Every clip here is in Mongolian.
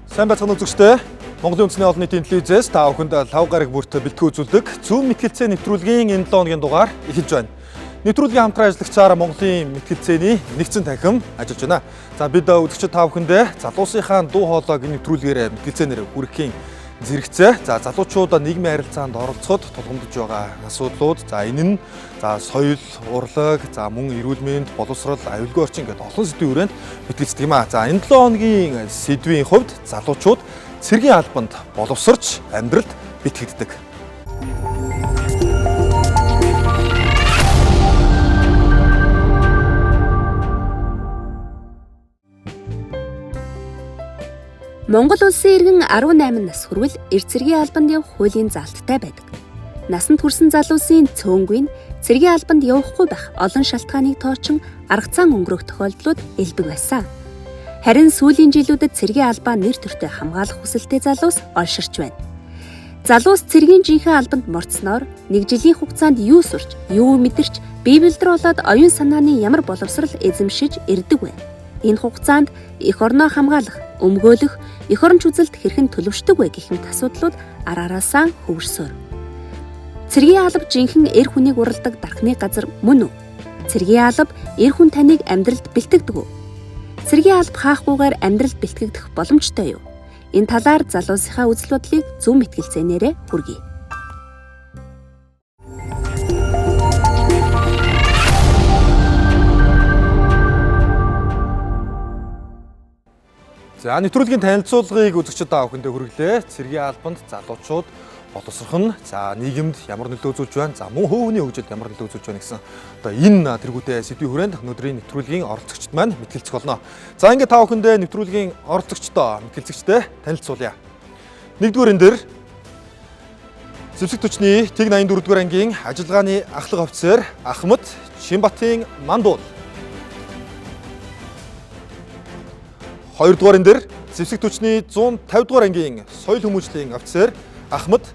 Сайн байцгаана үзэгчдээ. Монголын үндэсний олон нийтийн телевизээс та бүхэнд лав гараг бүрт бэлтгэн үзүүлдэг Зүүн мэтгэлцээ нэвтрүүлгийн энэ 7 хоногийн дугаар эхэлж байна. Нэвтрүүлгийн хамтран ажиллагчаар Монголын мэтгэлцээний нэгдсэн танхим ажиллаж байна. За бид үзэгчид та бүхэндээ залуусынхаа дуу хоолойг энэ нэвтрүүлгээр мэтгэлцээнээр хүргэхийн зэрэгцээ. За залуучууд нийгмийн харилцаанд оролцоход тулгамдж байгаа асуудлууд, за энэ нь за соёл, урлаг, за мөн эрүүл мэнд, боловсрол, аюулгүй орчин гэдэг олон сэдвийн хүрээнд мэтгэлцдэг юм а. За энэ 7 хоногийн сэдвийн хувьд залуучууд цэргийн албанд боловсрч амьдралд битгэгддэг. Монгол улсын иргэн 18 нас хүрвэл эрт цэргийн албанд явах хуулийн заалттай байдаг. Насанд хүрсэн залуусын цөөнгүй нь цэргийн албанд явахгүй байх олон шалтгааныг тоочин арга зан өнгөрөх тохиолдлууд элбэг байсан. Харин сүүлийн жилүүдэд цэргийн албаа нэр төртөө хамгаалах хүсэлтэй залуус олширч байна. Залуус цэргийн жинхэнэ албанд морцсноор нэг жилийн хугацаанд юу сурч, юу мэдэрч, бие бэлдэр болоод оюун санааны ямар боловсрол эзэмшиж ирдэг вэ? Энэ хугацаанд эх орноо хамгаалах, өмгөөлөх, эх оронч үзэлд хэрхэн төлөвшдөг вэ гэх мэт асуудлууд ар араасаа хөвөрсөөр. Цэргийн алба жинхэнэ эр хүнийг уралдаг дархны газар мөн үү? Цэргийн алба эр хүн таныг амьдралд бэлтгэдэг үү? Цэргийн алба хаахгүйгээр амьдралд бэлтгэгдэх боломжтой юу? Энэ талаар залуусынхаа үзэл бодлыг зүүн мэтгэлцээнээрээ хүргэе. За нэвтрүүлгийн танилцуулгыг үзэгчид та бүхэндээ хүргэлээ. Цэргийн албанд залуучууд боловсрох нь за нийгэмд ямар нөлөө үзүүлж байна, за мөн хувь хүний хөгжилд ямар нөлөө үзүүлж байна гэсэн одоо энэ тэргүүтээ сэдвийн хүрээнд өнөөдрийн нэвтрүүлгийн оролцогчд маань мэтгэлцэх болно. За ингээд та бүхэндээ нэвтрүүлгийн оролцогчдоо мэтгэлцэгчтэй танилцуулъя. Нэгдүгээр энэ дэр зэвсэг төчний Тэг 84 дугаар ангийн ажиллагааны ахлах офицер Ахмад Чинбатын Мандуул. Хоёрдугаар энэ дэр зэвсэг төчний 150 дугаар ангийн соёл хүмүүжлийн офицер Ахмад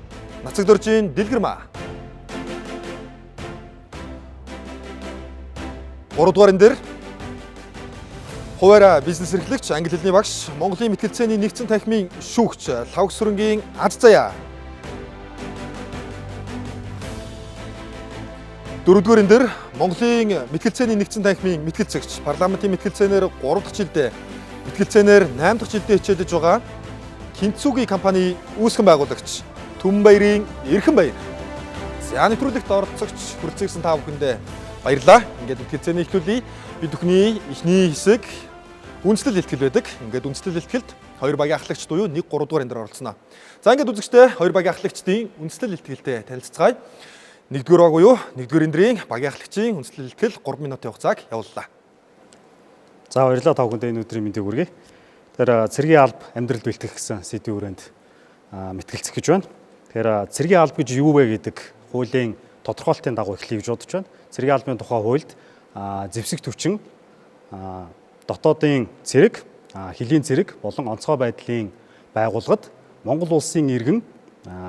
Нацагдоржийн Дэлгэрмаа. Гуравдугаар энэ дэр хуваараа бизнес эрхлэгч, англи хэлний багш, Монголын мэтгэлцээний нэгдсэн танхимын шүүгч Лхагва Сүрэнгийн Аз Заяа. Дөрөвдүгээр энэ дэр Монголын мэтгэлцээний нэгдсэн танхимын мэтгэлцэгч, парламентын мэтгэлцээнээр 3 дахь жилдээ, мэтгэлцээнээр 8 дахь жилдээ хичээлж байгаа Кинцуги компани үүсгэн байгуулагч Түмбаярын Эрхэн Баяр. За нэвтрүүлэгт оролцогч хүрэлцээрсэн та бүхэндээ баярлалаа. Ингээд мэтгэлцээний эхлүүлье. Бид бүхний эхний хэсэг үндэслэл илтгэл байдаг. Ингээд үндэслэл илтгэлд хоёр багийн ахлагч буюу 1 3 дугаар энэ дэр оролцоно. За ингээд үзэгчдээ хоёр багийн ахлагчдын үндэслэл илтгэлтэй танилцацгаая. Нэгдүгээр баг буюу нэгдүгээр эндрийн багийн ахлагчийн үндэслэл илтгэл 3 минутын хугацааг явууллаа. За баярлалаа та бүхэндээ энэ өдрийн мэндийг хүргэе. Тэгэхээр цэргийн алба амьдралд бэлтгэх гэсэн сэдвийн хүрээнд мэтгэлцэх гэж байна. Тэгэхээр цэргийн алба гэж юу вэ гэдэг хуулийн тодорхойлтын дагуу эхлэе гэж бодож байна. Цэргийн албаны тухай хуульд зэвсэг төвчин, дотоодын цэрэг, хөлийн цэрэг болон онцгой байдлын байгууллагад Монгол улсын иргэн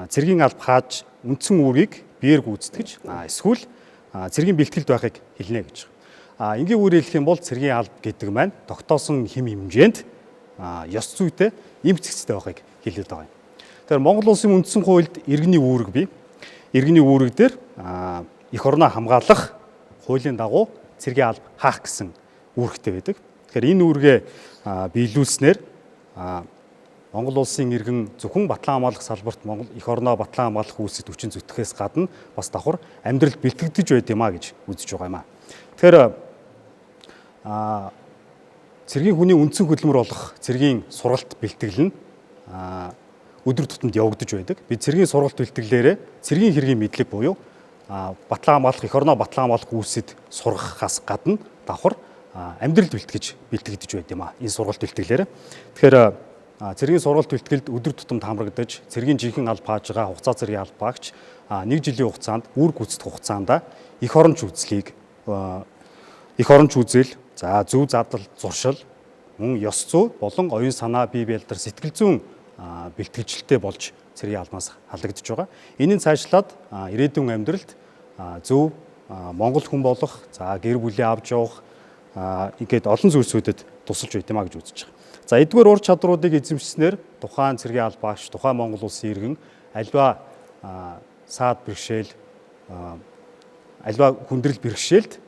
цэргийн алба хааж үндсэн үүргийг биеэр гүйцэтгэж эсвэл цэргийн бэлтгэлд байхыг хэлнэ гэж. Энгийн үгээр хэлэх юм бол цэргийн алба гэдэг маань тогтоосон хэм хэмжээнд ёс зүйтэй эмч зэгцтэй байхыг хэлээд байгаа юм. Тэгэхээр Монгол улсын үндсэн хуульд иргэний үүрэг бий. Иргэний үүрэг дээр эх орноо хамгаалах хуулийн дагуу цэргийн алба хаах гэсэн үүрэгтэй байдаг. Тэгэхээр энэ үүргээ биелүүлснээр Монгол улсын иргэн зөвхөн батлан хамгаалах салбарт Монгол эх орноо батлан хамгаалах үйлсэд хүчин зүтгэхээс гадна бас давхар амьдралд бэлтгэгдэж байд юм а гэж үзэж байгаа юм а. Тэгэхээр цэргийн хүний үндсэн хөдөлмөр болох цэргийн сургалт бэлтгэл нь өдөр тутамд явагдаж байдаг. Би цэргийн сургалт бэлтгэлээрээ цэргийн хэргийн мэдлэг буюу батлан хамгаалах, эх орноо батлан хамгаалах үйлсэд сургахаас гадна давхар амьдралд бэлтгэж бэлтгэгдэж байд юм а. Энэ сургалт бэлтгэлээр. Тэгэхээр цэргийн сургалт бэлтгэлд өдөр тутамд хамрагдаж цэргийн жинхэнэ алба хааж байгаа хугацаа цэргийн албаагч нэг жилийн хугацаанд үүрэг гүйцэтгэх хугацаанд эх оронч үзлийг эх оронч үзэл, за зөв задал зуршил, мөн ёс зүй болон оюун санаа бие биелдэр сэтгэл зүйн бэлтгэлжлэлтэй болж цэргийн албанаас халагдаж байгаа. Энэ нь цаашлаад ирээдүйн амьдралд зөв монгол хүн болох, за гэр бүлээ авч явах, Ингээд олон зүйлсүүдэд тусалж байт юм а гэж үзэж байгаа. За эдгээр ур чадруудыг эзэмшснээр тухайн цэргийн албаагч, тухайн Монгол улсын иргэн альва саад бэрхшээл, альва хүндрэл бэрхшээлд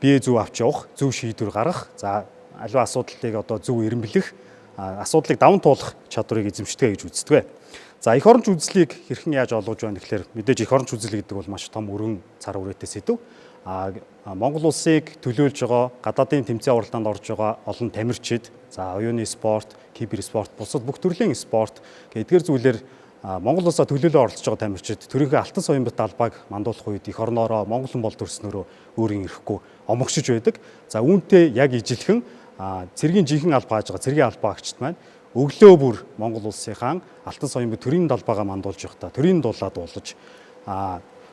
бие зөв авч явах, зөв шийдвэр гаргах, за аливаа асуудлыг одоо зөв эрэмблэх, асуудлыг даван туулах чадварыг эзэмшдэг гэж үздэг. За эх оронч үзлийг хэрхэн яаж олгож байна гэхээр мэдээж эх оронч үзэл гэдэг бол маш том өргөн цар хүрээтэй сэдэв. Монгол улсыг төлөөлж байгаа гадаадын тэмцээн уралдаанд орж байгаа олон тамирчид, за оюуны спорт, кибер спорт, бусад бүх төрлийн спорт гэх эдгээр зүйлээр Монгол улсаа төлөөлөө оролцож байгаа тамирчид төрийнхөө алтан соёмбот албааг мандуулах үед эх орноороо Монгол хүн бол төрснөөрөө өөрийн ирэхгүй омогшиж байдаг. За үүнтэй яг ижилхэн цэргийн жинхэнэ албаа хааж байгаа цэргийн албаагчид маань өглөө бүр Монгол улсынхаа алтан соёмбот төрийн далбаагаа мандуулж явахдаа төрийн дулаа дуулаж,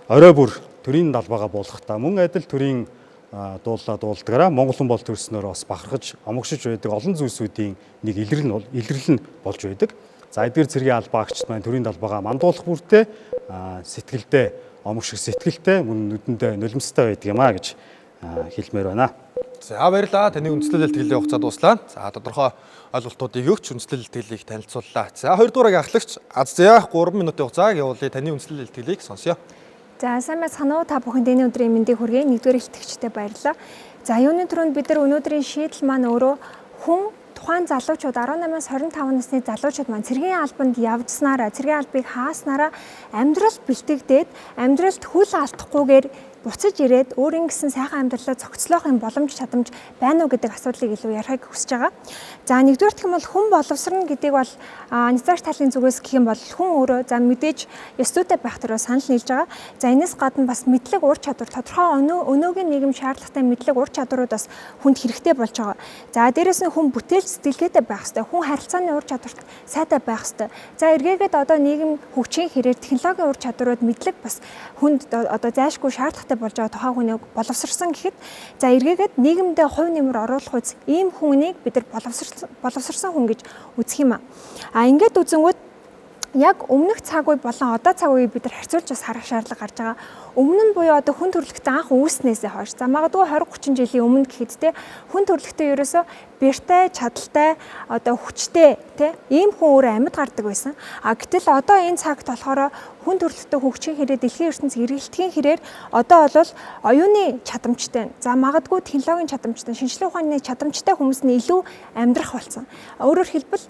орой бүр төрийн далбаагаа буулгахдаа мөн адил төрийн дуулаа дуулдгаараа Монгол хүн бол төрснөөрөө бас бахархаж омогшиж байдаг олон зүйлсүүдийн нэг илэрлэл нь болж байдаг. За эдгээр цэргийн албаагчид маань төрийн далбаагаа мандуулах бүртээ сэтгэлдээ омогших сэтгэлтэй мөн нүдэндээ нулимстай байдаг юм а гэж хэлмээр байна. За баярлалаа. Таны үндэслэл илтгэлийн хугацаа дууслаа. За тодорхой ойлголтуудыг өгч үндэслэл илтгэлийг танилцууллаа. За хоёрдугаар ахлагч Аз зя 3 минутын хугацааг явуулъя. Таны үндэслэл илтгэлийг сонсъё. За сайн байцгаана уу? Та бүхэнд энэ өдрийн мэндийг хүргэе. Нэгдүгээр илтгэгчтэй баярлалаа. За юуны түрүүнд бид нар өнөөдрийн шийдэл маань өөрөө хүн тухайн залуучууд 18-аас 25 насны залуучууд маань цэргийн албанд явжснараа, цэргийн албыг хааснараа амьдрал бэлтгэгдээд, амьдралд хөл алдахгүйгээр буцаж ирээд өөрийн гэсэн сайхан амьдралаа зохицлоох юм боломж чадамж байна уу гэдэг асуудлыг илүү ярихыг хүсэж байгаа. За нэгдүгээр гэх юм бол хүн боловсрно гэдгийг бол нязаарч талын зүгээс гэх юм бол хүн өөрөө за мэдээж ёс зүйтэй байх төрөө санал нийлж байгаа. За энэс гадна бас мэдлэг ур чадвар тодорхой өнөөгийн нийгэм шаардлагатай мэдлэг ур чадварууд бас хүнд хэрэгтэй болж байгаа. За дээрэс нь хүн бүтээлч сэтгэлгээтэй байх ёстой. Хүн харилцааны ур чадварт сайтай байх ёстой. За эргээгээд одоо нийгэм хөгжихийн хэрээр технологийн ур чадварууд мэдлэг бас хүнд одоо зайлшгүй шаардлагатай болж байгаа тухайн хүнийг боловсрсон гэхэд за эргээгээд нийгэмдээ хувь нэмэр оруулах үз ийм хүнийг бид нар боловсрсон хүн гэж үзэх юм а. А ингээд үзэнгүүт яг өмнөх цаг үе болон одоо цаг үеийг бид нар харьцуулж бас харах шаардлага гарч байгаа. Өмнө нь буюу одоо хүн төрөлхтөн анх үүснээсээ хойш за магадгүй 20 30 жилийн өмнө гэхэд те хүн төрөлхтөн ерөөсөө бэртэй, чадaltaй, одоо хүчтэй те ийм хүн өөрөө амьд гардаг байсан. А гэтэл одоо энэ цагт болохоор хүн төрөлхтөн хөгжихийн хэрээр дэлхийн ертөнц эргэлтгийн хэрээр одоо бол оюуны чадамжтай, за магадгүй технологийн чадамжтай, шинжлэх ухааны чадамжтай хүмүүс нь илүү амьдрах болсон. Өөрөөр хэлбэл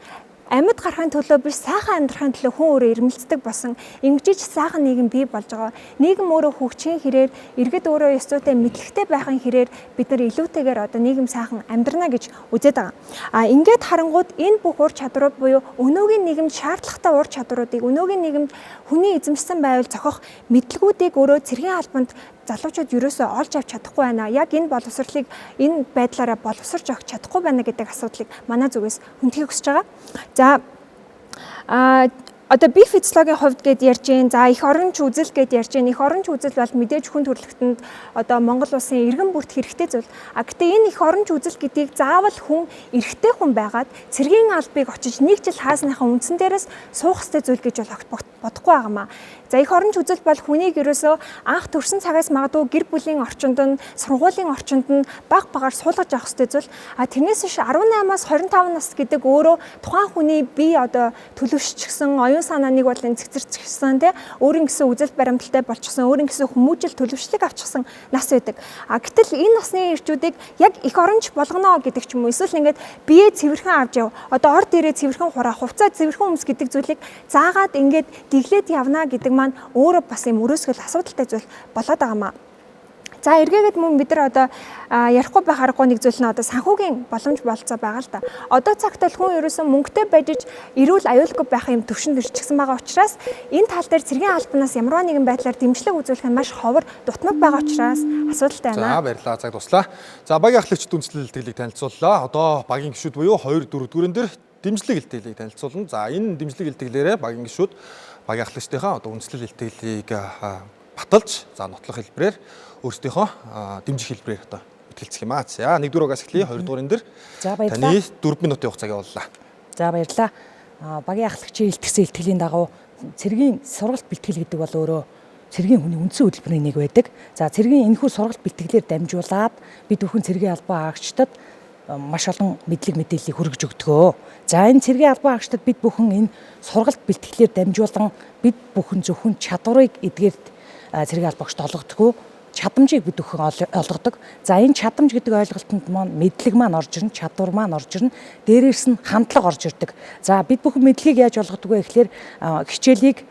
амьд гарахын төлөө биш сайхан амьдрахын төлөө хүн өөрөө ирмэлцдэг болсон. Ингэжиж сайхан нийгэм бий болж байгаа. Нийгэм өөрөө хөгжихийн хэрээр иргэд өөрөө ёс зүйтэй мэдлэгтэй байхын хэрээр бид нар илүүтэйгээр одоо нийгэм сайхан амьдрна гэж үзээд байгаа. А ингээд харангууд энэ бүх ур чадварууд буюу өнөөгийн нийгэмд шаардлагатай ур чадваруудыг өнөөгийн нийгэмд хүний эзэмшсэн байвал зохих мэдлэгүүдийг өөрөө цэргийн албанд залуучууд ерөөсөө олж авч чадахгүй байна. Яг энэ боловсролыг энэ байдлаараа боловсрч авч чадахгүй байна гэдэг асуудлыг манай зүгээс хүндхийг хүсэж байгаа. За одоо бие физиологийн хувьд гэд ярьж гин. За эх оронч үзэл гэд ярьж гин. Эх оронч үзэл бол мэдээж хүн төрөлхтөнд одоо Монгол улсын иргэн бүрт хэрэгтэй зүйл. А гэтээ энэ эх оронч үзэл гэдгийг заавал хүн эрэгтэй хүн байгаад цэргийн албыг очиж нэг жил хаасныхаа үндсэн дээрээс суух ёстой зүйл гэж бол бодохгүй байгаамаа. За эх оронч үзэл бол хүнийг ерөөсөө анх төрсэн цагаас магадгүй гэр бүлийн орчинд нь, сургуулийн орчинд нь баг багаар суулгаж авах ёстой зүйл. А тэрнээс биш 18-аас 25 нас гэдэг өөрөө тухайн хүний бие одоо төлөвшчихсэн, оюун санааныг бол энэ цэгцэрчихсэн тий өөрийн гэсэн үзэл баримталтай болчихсон, өөрийн гэсэн хүмүүжил төлөвшлөг авчихсан нас байдаг. А гэтэл энэ насны ирчүүдийг яг эх оронч болгоно гэдэг ч юм уу эсвэл ингээд бие цэвэрхэн авч яв. Одоо ор дээрээ цэвэрхэн хураа, хувцаа цэвэрхэн өмс гэдэг зүйлийг заагаад ингээд дэглээд явна гэдэг маань өөрөө бас юм өрөөсгөл асуудалтай зүйл болоод байгаа маа. За эргээгээд мөн бид нар одоо ярихгүй байх аргагүй нэг зүйл нь одоо санхүүгийн боломж болцоо байгаа л да. Одоо цагт бол хүн ерөөсөн мөнгөтэй байж эрүүл аюулгүй байх юм төвшөнд ирчихсэн байгаа учраас энэ тал дээр цэргийн албанаас ямарваа нэгэн байдлаар дэмжлэг үзүүлэх нь маш ховор дутмаг байгаа учраас асуудалтай байна. За баярлалаа, цаг дуслаа. За багийн ахлагчид үндэслэл илтгэлийг танилцууллаа. Одоо багийн гишүүд буюу 2 4 дүүрэн дээр дэмжлэг илтгэлийг танилцуулна. За энэ дэмжлэг илтгэлээрээ багийн гишүүд багийн ахлагчдынхаа одоо үндэслэл илтгэлийг баталж за нотлох хэлбэрээр өөрсдийнхөө дэмжих хэлбэрээр одоо мэтгэлцэх юм аа. За нэгдүгээр угаас эхлэе, хоёрдугаар энэ дэр. За баярлалаа. Таны 4 минутын хугацааг явууллаа. За баярлалаа. Багийн ахлагчийн илтгэсэн илтгэлийн дагуу цэргийн сургалт бэлтгэл гэдэг бол өөрөө цэргийн хүний үндсэн хөтөлбөрийн нэг байдаг. За, цэргийн энэхүү сургалт бэлтгэлээр дамжуулаад бид бүхэн цэргийн албан хаагчдад маш олон мэдлэг мэдээллийг хүргэж өгдөг. За, энэ цэргийн албан хаагчдад бид бүхэн энэ сургалт бэлтгэлээр дамжуулан бид бүхэн зөвхөн чадварыг эдгээрт цэргийн албан хаагчид олгодоггүй, чадамжийг бид бүхэн олгодог. За, энэ чадамж гэдэг ойлголтод маань мэдлэг маань орж ирнэ, чадвар маань орж ирнэ, дээрээс нь хандлага орж ирдэг. За, бид бүхэн мэдлэгийг яаж олгодог вэ гэхлээр хичээлийг,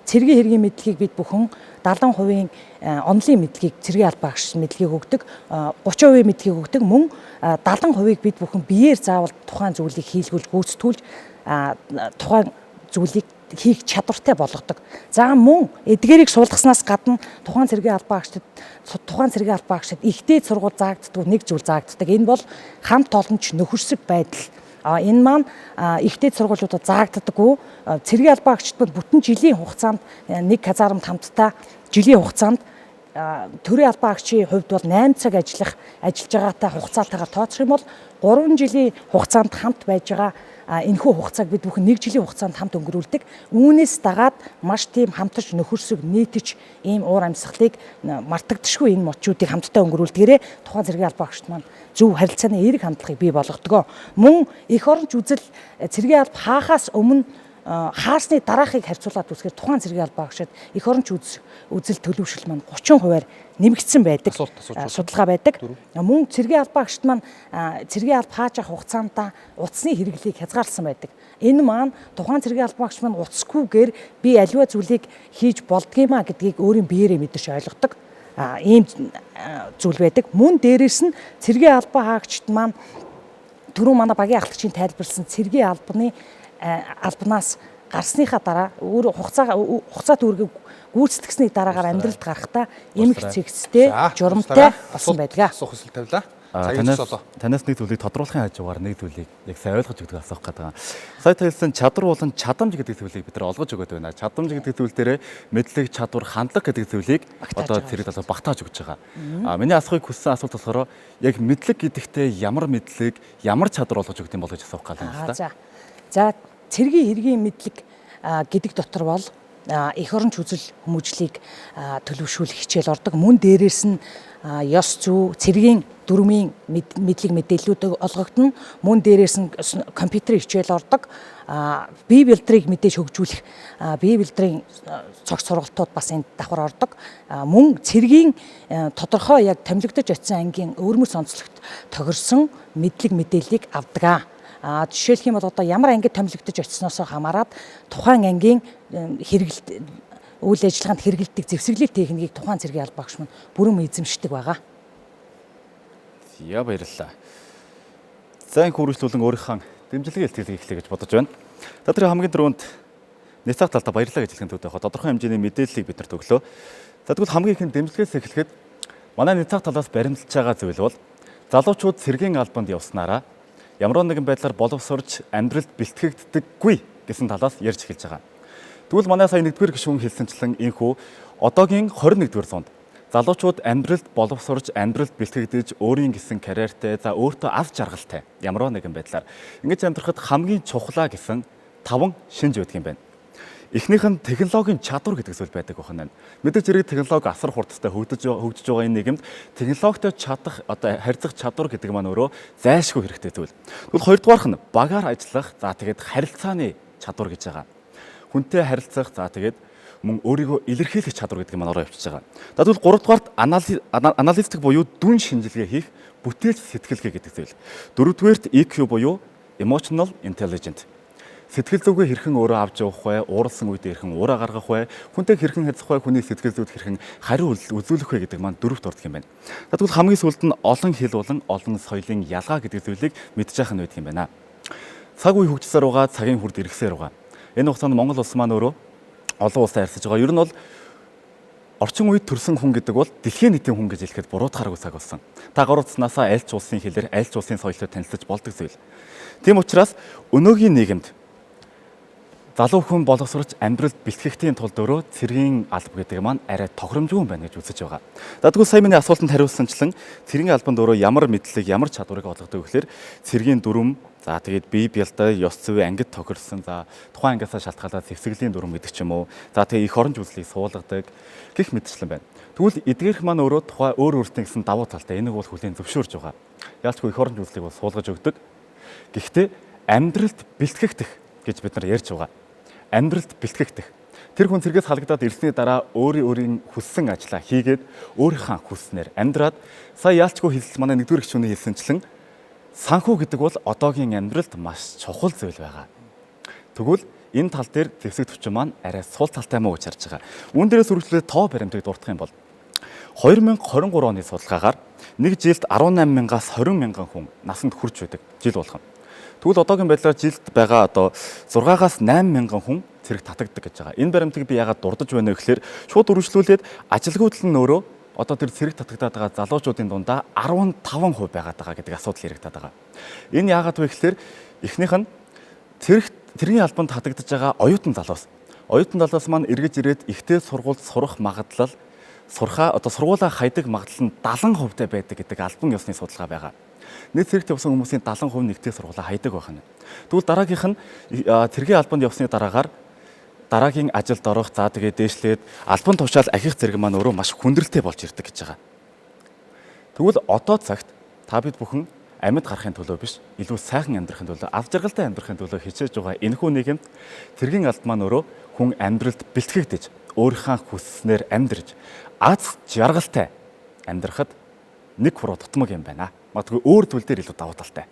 цэргийн хэргийн мэдлэгийг бид бүхэн 70% онолын мэдлэгийг цэргийн албан хаагч мэдлэгийг өгдөг, 30% мэдлэгийг өгдөг, мөн 70%-ийг бид бүхэн биеэр заавал тухайн зүйлийг хийлгүүлж, гүйцэтгүүлж, тухайн зүйлийг хийх чадвартай болгодог. За, мөн эдгээрийг суулгаснаас гадна тухайн цэргийн албан хаагчдад ихтэй сургууль заагддаг нэг зүйл заагддаг. Энэ бол хамт олонч нөхөрсөг байдал. Энэ маань ихтэй сургуулиудад заагддаггүй. Цэргийн албан хаагчид бүтэн жилийн хугацаанд нэг казармд хамтдаа жилийн хугацаанд төрийн албан хаагчийн хувьд бол 8 цаг ажиллаж байгаатай хугацаатайгаар тооцох юм бол 3 жилийн хугацаанд хамт байж байгаа энэхүү хугацааг бид бүхэн 1 жилийн хугацаанд хамт өнгөрүүлдэг. Үүнээс дагаад маш тийм хамтарч нөхөрсөг нийтж ийм уур амьсгалыг мартагдшгүй энэ мочуудыг хамтдаа өнгөрүүлдгээрээ тухайн цэргийн албан хаагчид маань зөв харилцааны эерэг хандлагыг бий болгодог. Мөн эх оронч үзэл цэргийн алба хаахаас өмнө хаарсны дараахыг харьцуулаад үзэхээр тухайн цэргийн албан хаагчид эх оронч үзэл төлөвшил маань 30%-аар нэмэгдсэн байдаг судалгаа байдаг. Мөн цэргийн албан хаагчид маань цэргийн алба хааж авах хугацаанд утасны хэрэглээг хязгаарласан байдаг. Энэ маань тухайн цэргийн албан хаагч маань утасгүйгээр би аливаа зүйлийг хийж болдгиймаа гэдгийг өөрийн биеэрээ мэдэрч ойлгодог. Ийм зүйл байдаг. Мөн дээрээс нь цэргийн албан хаагчид маань түрүү манай багийн ахлагчийн тайлбарласан цэргийн албаны албанаас гарсныхаа дараа өөр хугацаа төгрөгийг гүйцэтгсний дараагаар амьдралд гарахдаа эмх цэгцтэй журамтай болсон байдаг. Асуух хүсэл тавилаа. Танаас нэг зүйлийг тодруулахын хажуугаар нэг зүйлийг яг сайн ойлгож өгдөг асуух гэдэг. Сая та хэлсэн чадвар болон чадамж гэдэг зүйлийг бид нар олгож өгöd байна. Чадамж гэдэг зүйл дээрээ мэдлэг, чадвар, хандлага гэдэг зүйлийг одоо цэрэг талаар багтааж өгч байгаа. Миний асуухыг хүссэн асуулт болохоор яг мэдлэг гэдэгтээ ямар мэдлэг, ямар чадвар олгож өгдөг юм бол гэж асуух гал юм л та. За, цэргийн хэргийн мэдлэг гэдэг дотор бол эх оронч үзэл хүмүүжлийг төлөвшүүлэх хичээл ордог. Мөн дээрээс нь ёс зүй, цэргийн дүрмийн мэдлэг мэдээллүүд олгогдоно. Мөн дээрээс нь компьютерийн хичээл ордог. Бие бэлдрийг мэдээж хөгжүүлэх бие бэлдрийн цогц сургалтууд бас энд давхар ордог. Мөн цэргийн тодорхой яг томилогдож очисон ангийн өвөрмөц онцлогт тохирсон мэдлэг мэдээллийг авдаг. Жишээлх юм бол одоо ямар ангид томилогдож очсоноос хамаарат тухайн ангийн хэрэглэлт үйл ажиллагаанд хэрэглэдэг зэвсэглэл техникийг тухайн цэргийн албан хаагч маань бүрэн эзэмшдэг байгаа. За, баярлалаа. За, энэ хүргэлтүүлэн өөрийнхөө дэмжлэгийн илтгэлийг эхлэе гэж бодож байна. За, тэр хамгийн түрүүнд няцаах талдаа баярлалаа гэж хэлэх төвтэй хаа тодорхой хэмжээний мэдээллийг бид нарт өглөө. За, тэгвэл хамгийн ихэнд дэмжлэгээс эхлэхэд манай няцаах талаас баримталж байгаа зүйл бол залуучууд цэргийн албанд явснараа ямар нэгэн байдлаар боловсрч амьдралд бэлтгэгддэггүй гэсэн талаас ярьж эхэлж байгаа. Тэгвэл манай сая 1-р гишүүн хэлсэнчлэн энхүү одоогийн 21-р зуунд залуучууд амьдралд боловсрч амьдралд бэлтгэгдэж өөрийн гэсэн карьертэй, за өөртөө аз жаргалтай ямар нэгэн байдлаар ингэж амьдрахад хамгийн чухлаа гэсэн 5 шинж байдаг юм байна. Эхнийх нь технологийн чадвар гэдэг зүйл байдаг байна. Мэдээж хэрэг технологи асар хурдтай хөгжиж байгаа энэ нийгэмд технологитой чадах, одоо харьцах чадвар гэдэг маань өөрөө зайлшгүй хэрэгтэй зүйл. Тэгвэл хоёрдугаарх нь багаар ажиллах, за тэгээд харилцааны чадвар гэж байгаа. Хүнтэй харилцах, за тэгээд мөн өөрийгөө илэрхийлэх чадвар гэдэг маань ороо явчихж байгаа. За, тэгвэл гуравдугаарт аналитик буюу дүн шинжилгээ хийх бүтээлч сэтгэлгээ гэдэг зүйл. Дөрөвдүгээрт EQ буюу emotional intelligence. Сэтгэл зүгээ хэрхэн өөрөө авч явах вэ? Ууралсан үедээ хэрхэн уураа гаргах вэ? Хүнтэй хэрхэн харьцах вэ? Хүний сэтгэл зүйд хэрхэн хариу үзүүлэх вэ гэдэг маань дөрөвт ордог юм байна. Тэгвэл хамгийн сүүлд нь олон хэл болон олон соёлын ялгаа гэдэг зүйлийг мэдчих нь байдаг юм байна. Цаг үе хөгжсөөр байгаа, цагийн хүрд эргэсээр байгаа. Энэ хугацаанд Монгол улс маань өөрөө олон улстай харьцаж байгаа. Ер нь бол орчин үед төрсэн хүн гэдэг бол дэлхийн нийтийн хүн гэж хэлэхэд буруутгааргүй цаг болсон. Та гар утаснаасаа аль ч улсын хэлээр, аль ч улсын соёлтой танилцаж болдог зүйл. Тийм учраас өнөөгийн нийгэмд Залуу хүн боловсрч амьдралд бэлтгэхтийн тулд өөрөө цэргийн алба гэдэг маань арай тохиромжгүй юм байна гэж үзэж байгаа. За тэгвэл сая миний асуултанд хариулсанчлан цэргийн албанд өөрөө ямар мэдлэг, ямар чадварыг олгодог вэ гэхээр цэргийн дүрм, за тэгээд бие бялдаа, ёс зүй, ангид тохирсон, за тухайн ангиасаа шалтгаалаад зэвсэглийн дүрм гэдэг ч юм уу. За тэгээд их оронч үзлийг суулгадаг гэх мэтчлэн байна. Тэгвэл эдгээрх маань өөрөө тухай өөр өөртөө гэсэн давуу талтай энийг бол хүлээн зөвшөөрж байгаа. Ялчгүй их оронч үзлийг бол суулгаж өгдөг. Гэхдээ амьдралд бэлтгэгдэх гэж бид нар ярьж байгаа. Амьдралд бэлтгэгдэх. Тэр хүн цэргээс халагдаад ирсний дараа өөрийн өөрийн хүссэн ажлаа хийгээд өөрийнхөө хүсснээр амьдраад сая ялчгүй хэлсэн манай нэгдүгээр гишүүний хэлсэнчлэн санхүү гэдэг бол одоогийн амьдралд маш чухал зүйл байгаа. Тэгвэл энэ тал дээр зэвсэг төвчин маань арай сул талтай мó гэж харж байгаа. Үүн дээрээс үргэлжлүүлээд тоо баримтыг дурдах юм бол 2023 оны судалгаагаар нэг жилд 18 мянгаас 20 мянган хүн насанд хүрч байдаг жил болгоно. Тэгвэл одоогийн байдлаар жилд байгаа одоо 6-аас 8 мянган хүн цэрэг татагддаг гэж байгаа. Энэ баримтыг би яагаад дурдж байна вэ гэхээр шууд үргэлжлүүлээд ажилгүйдэл нь өөрөө одоо тэр цэрэг татагдаад байгаа залуучуудын дундаа 15% байгаад байгаа гэдэг асуудал яригдаад байгаа. Энэ яагаад вэ гэхээр эхнийх нь цэргийн албанд татагдаж байгаа оюутан залуус. Оюутан залуус маань эргэж ирээд ихтэй сургуульд сурах магадлал сурхаа одоо сургуулаа хайдаг магадлал нь 70% таа байдаг гэдэг албан ёсны судалгаа байгаа. Нийт цэрэгт явсан хүмүүсийн 70% нэгтэй сургуулаа хайдаг байх нь. Тэгвэл дараагийнх нь цэргийн албанд явсны дараагаар дараагийн ажилд орох, за тэгээд дээшлээд албан тушаал ахих зэрэг маань өөрөө маш хүндрэлтэй болж ирдэг гэж байгаа. Тэгвэл одоо цагт та бид бүхэн амьд гарахын төлөө биш, илүү сайхан амьдрахын төлөө, ав жаргалтай амьдрахын төлөө хичээж байгаа энэхүү нийгэмд цэргийн алба маань өөрөө хүн амьдралд бэлтгэгдэж, өөрийнхөө хүсснээр амьдрж, аз жаргалтай амьдрахад нэг хуруу тутмаг юм байна. Магадгүй өөр зүйл дээр илүү давуу талтай.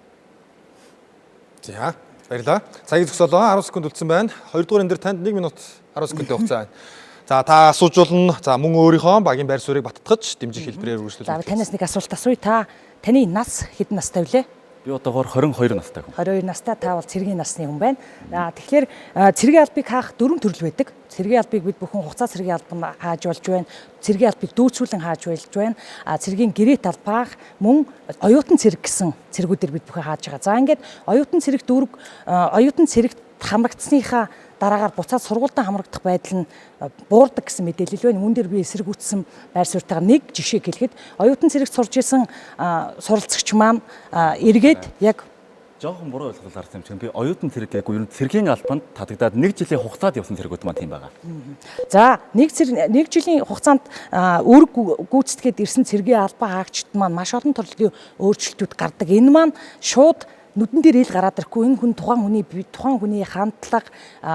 За, баярлалаа. Цагийн зөксөлөө 10 секунд үлдсэн байна. Хоёрдугаар энэ дээр танд 1 минут 10 секундын хугацаа байна. За, та асууж болно. За, мөн өөрийнхөө багийн байр суурийг баттгаж дэмжих хэлбэрээр үргэлжлүүлж. За, танаас нэг асуулт асууя. Та таны нас хэдэн настай вүлээ? Би одоогоор 22 настай хүн. 22 настай, та бол цэргийн насны хүн байна. Тэгэхээр цэргийн албыг хаах дөрвөн төрөл байдаг. Цэргийн албыг бид бүхэн хугацаа цэргийн албан хааж болж байна. Цэргийн албыг дүүцүүлэн хааж болж байна. Цэргийн гэрээт албаах мөн оюутан цэрэг гэсэн цэргүүдээр бид бүхэн хааж байгаа. За, ингээд оюутан цэрэг дүүрэг оюутан цэрэгт хамрагдсныхаа дараагаар буцаад сургуультаа хамрагдах байдал нь буурдаг гэсэн мэдээлэл байна. Үүн дээр би эсэргүүцсэн байр суурьтайгаар нэг жишээ хэлэхэд оюутан цэрэгт сурж исэн суралцагч маань эргээд яг жоохон буруу ойлголт гарсан юм шиг. Би оюутан цэрэг гээгүй, ер нь цэргийн албанд татагдаад нэг жилийн хугацаанд явсан цэргүүд маань тийм байгаа. За, нэг жилийн хугацаанд үүрэг гүйцэтгээд ирсэн цэргийн албан хаагчид маань маш олон төрлийн өөрчлөлтүүд гардаг. Энэ маань шууд нүдэн дээр ил гараад ирэхгүй, энэ хүн тухайн хүний хандлага,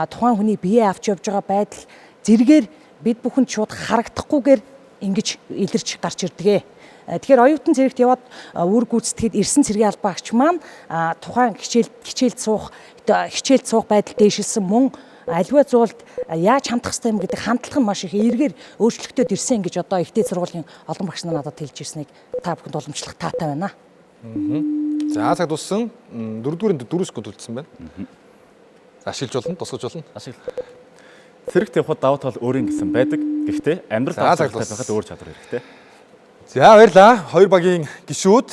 тухайн хүний бие авч явж байгаа байдал зэрэгээр бид бүхэнд шууд харагдахгүйгээр ингэж илэрч гарч ирдэг. Тэгэхээр оюутан цэрэгт яваад үүрэг гүйцэтгээд ирсэн цэргийн албан агч маань тухайн хичээлд суух байдал дээшилсэн, мөн аливаа зуулд яаж хандах ёстой юм гэдэг хандлага нь маш их эргээр өөрчлөгдөд ирсэн гэж одоо ихтэй сургуулийн олон багш нар надад хэлж ирснийг та бүхэнд уламжлах таатай байна. За, цаг дууссан. Дөрөвдүгээр 4 секунд үлдсэн байна. Ашиглаж болно, тусгаж болно. Ашигла. Цэрэгт явхад давуу тал өөрийн гэсэн байдаг. Гэхдээ амьдрал авч байхад өөр чадвар хэрэгтэй. За, баярлалаа. Хоёр багийн гишүүд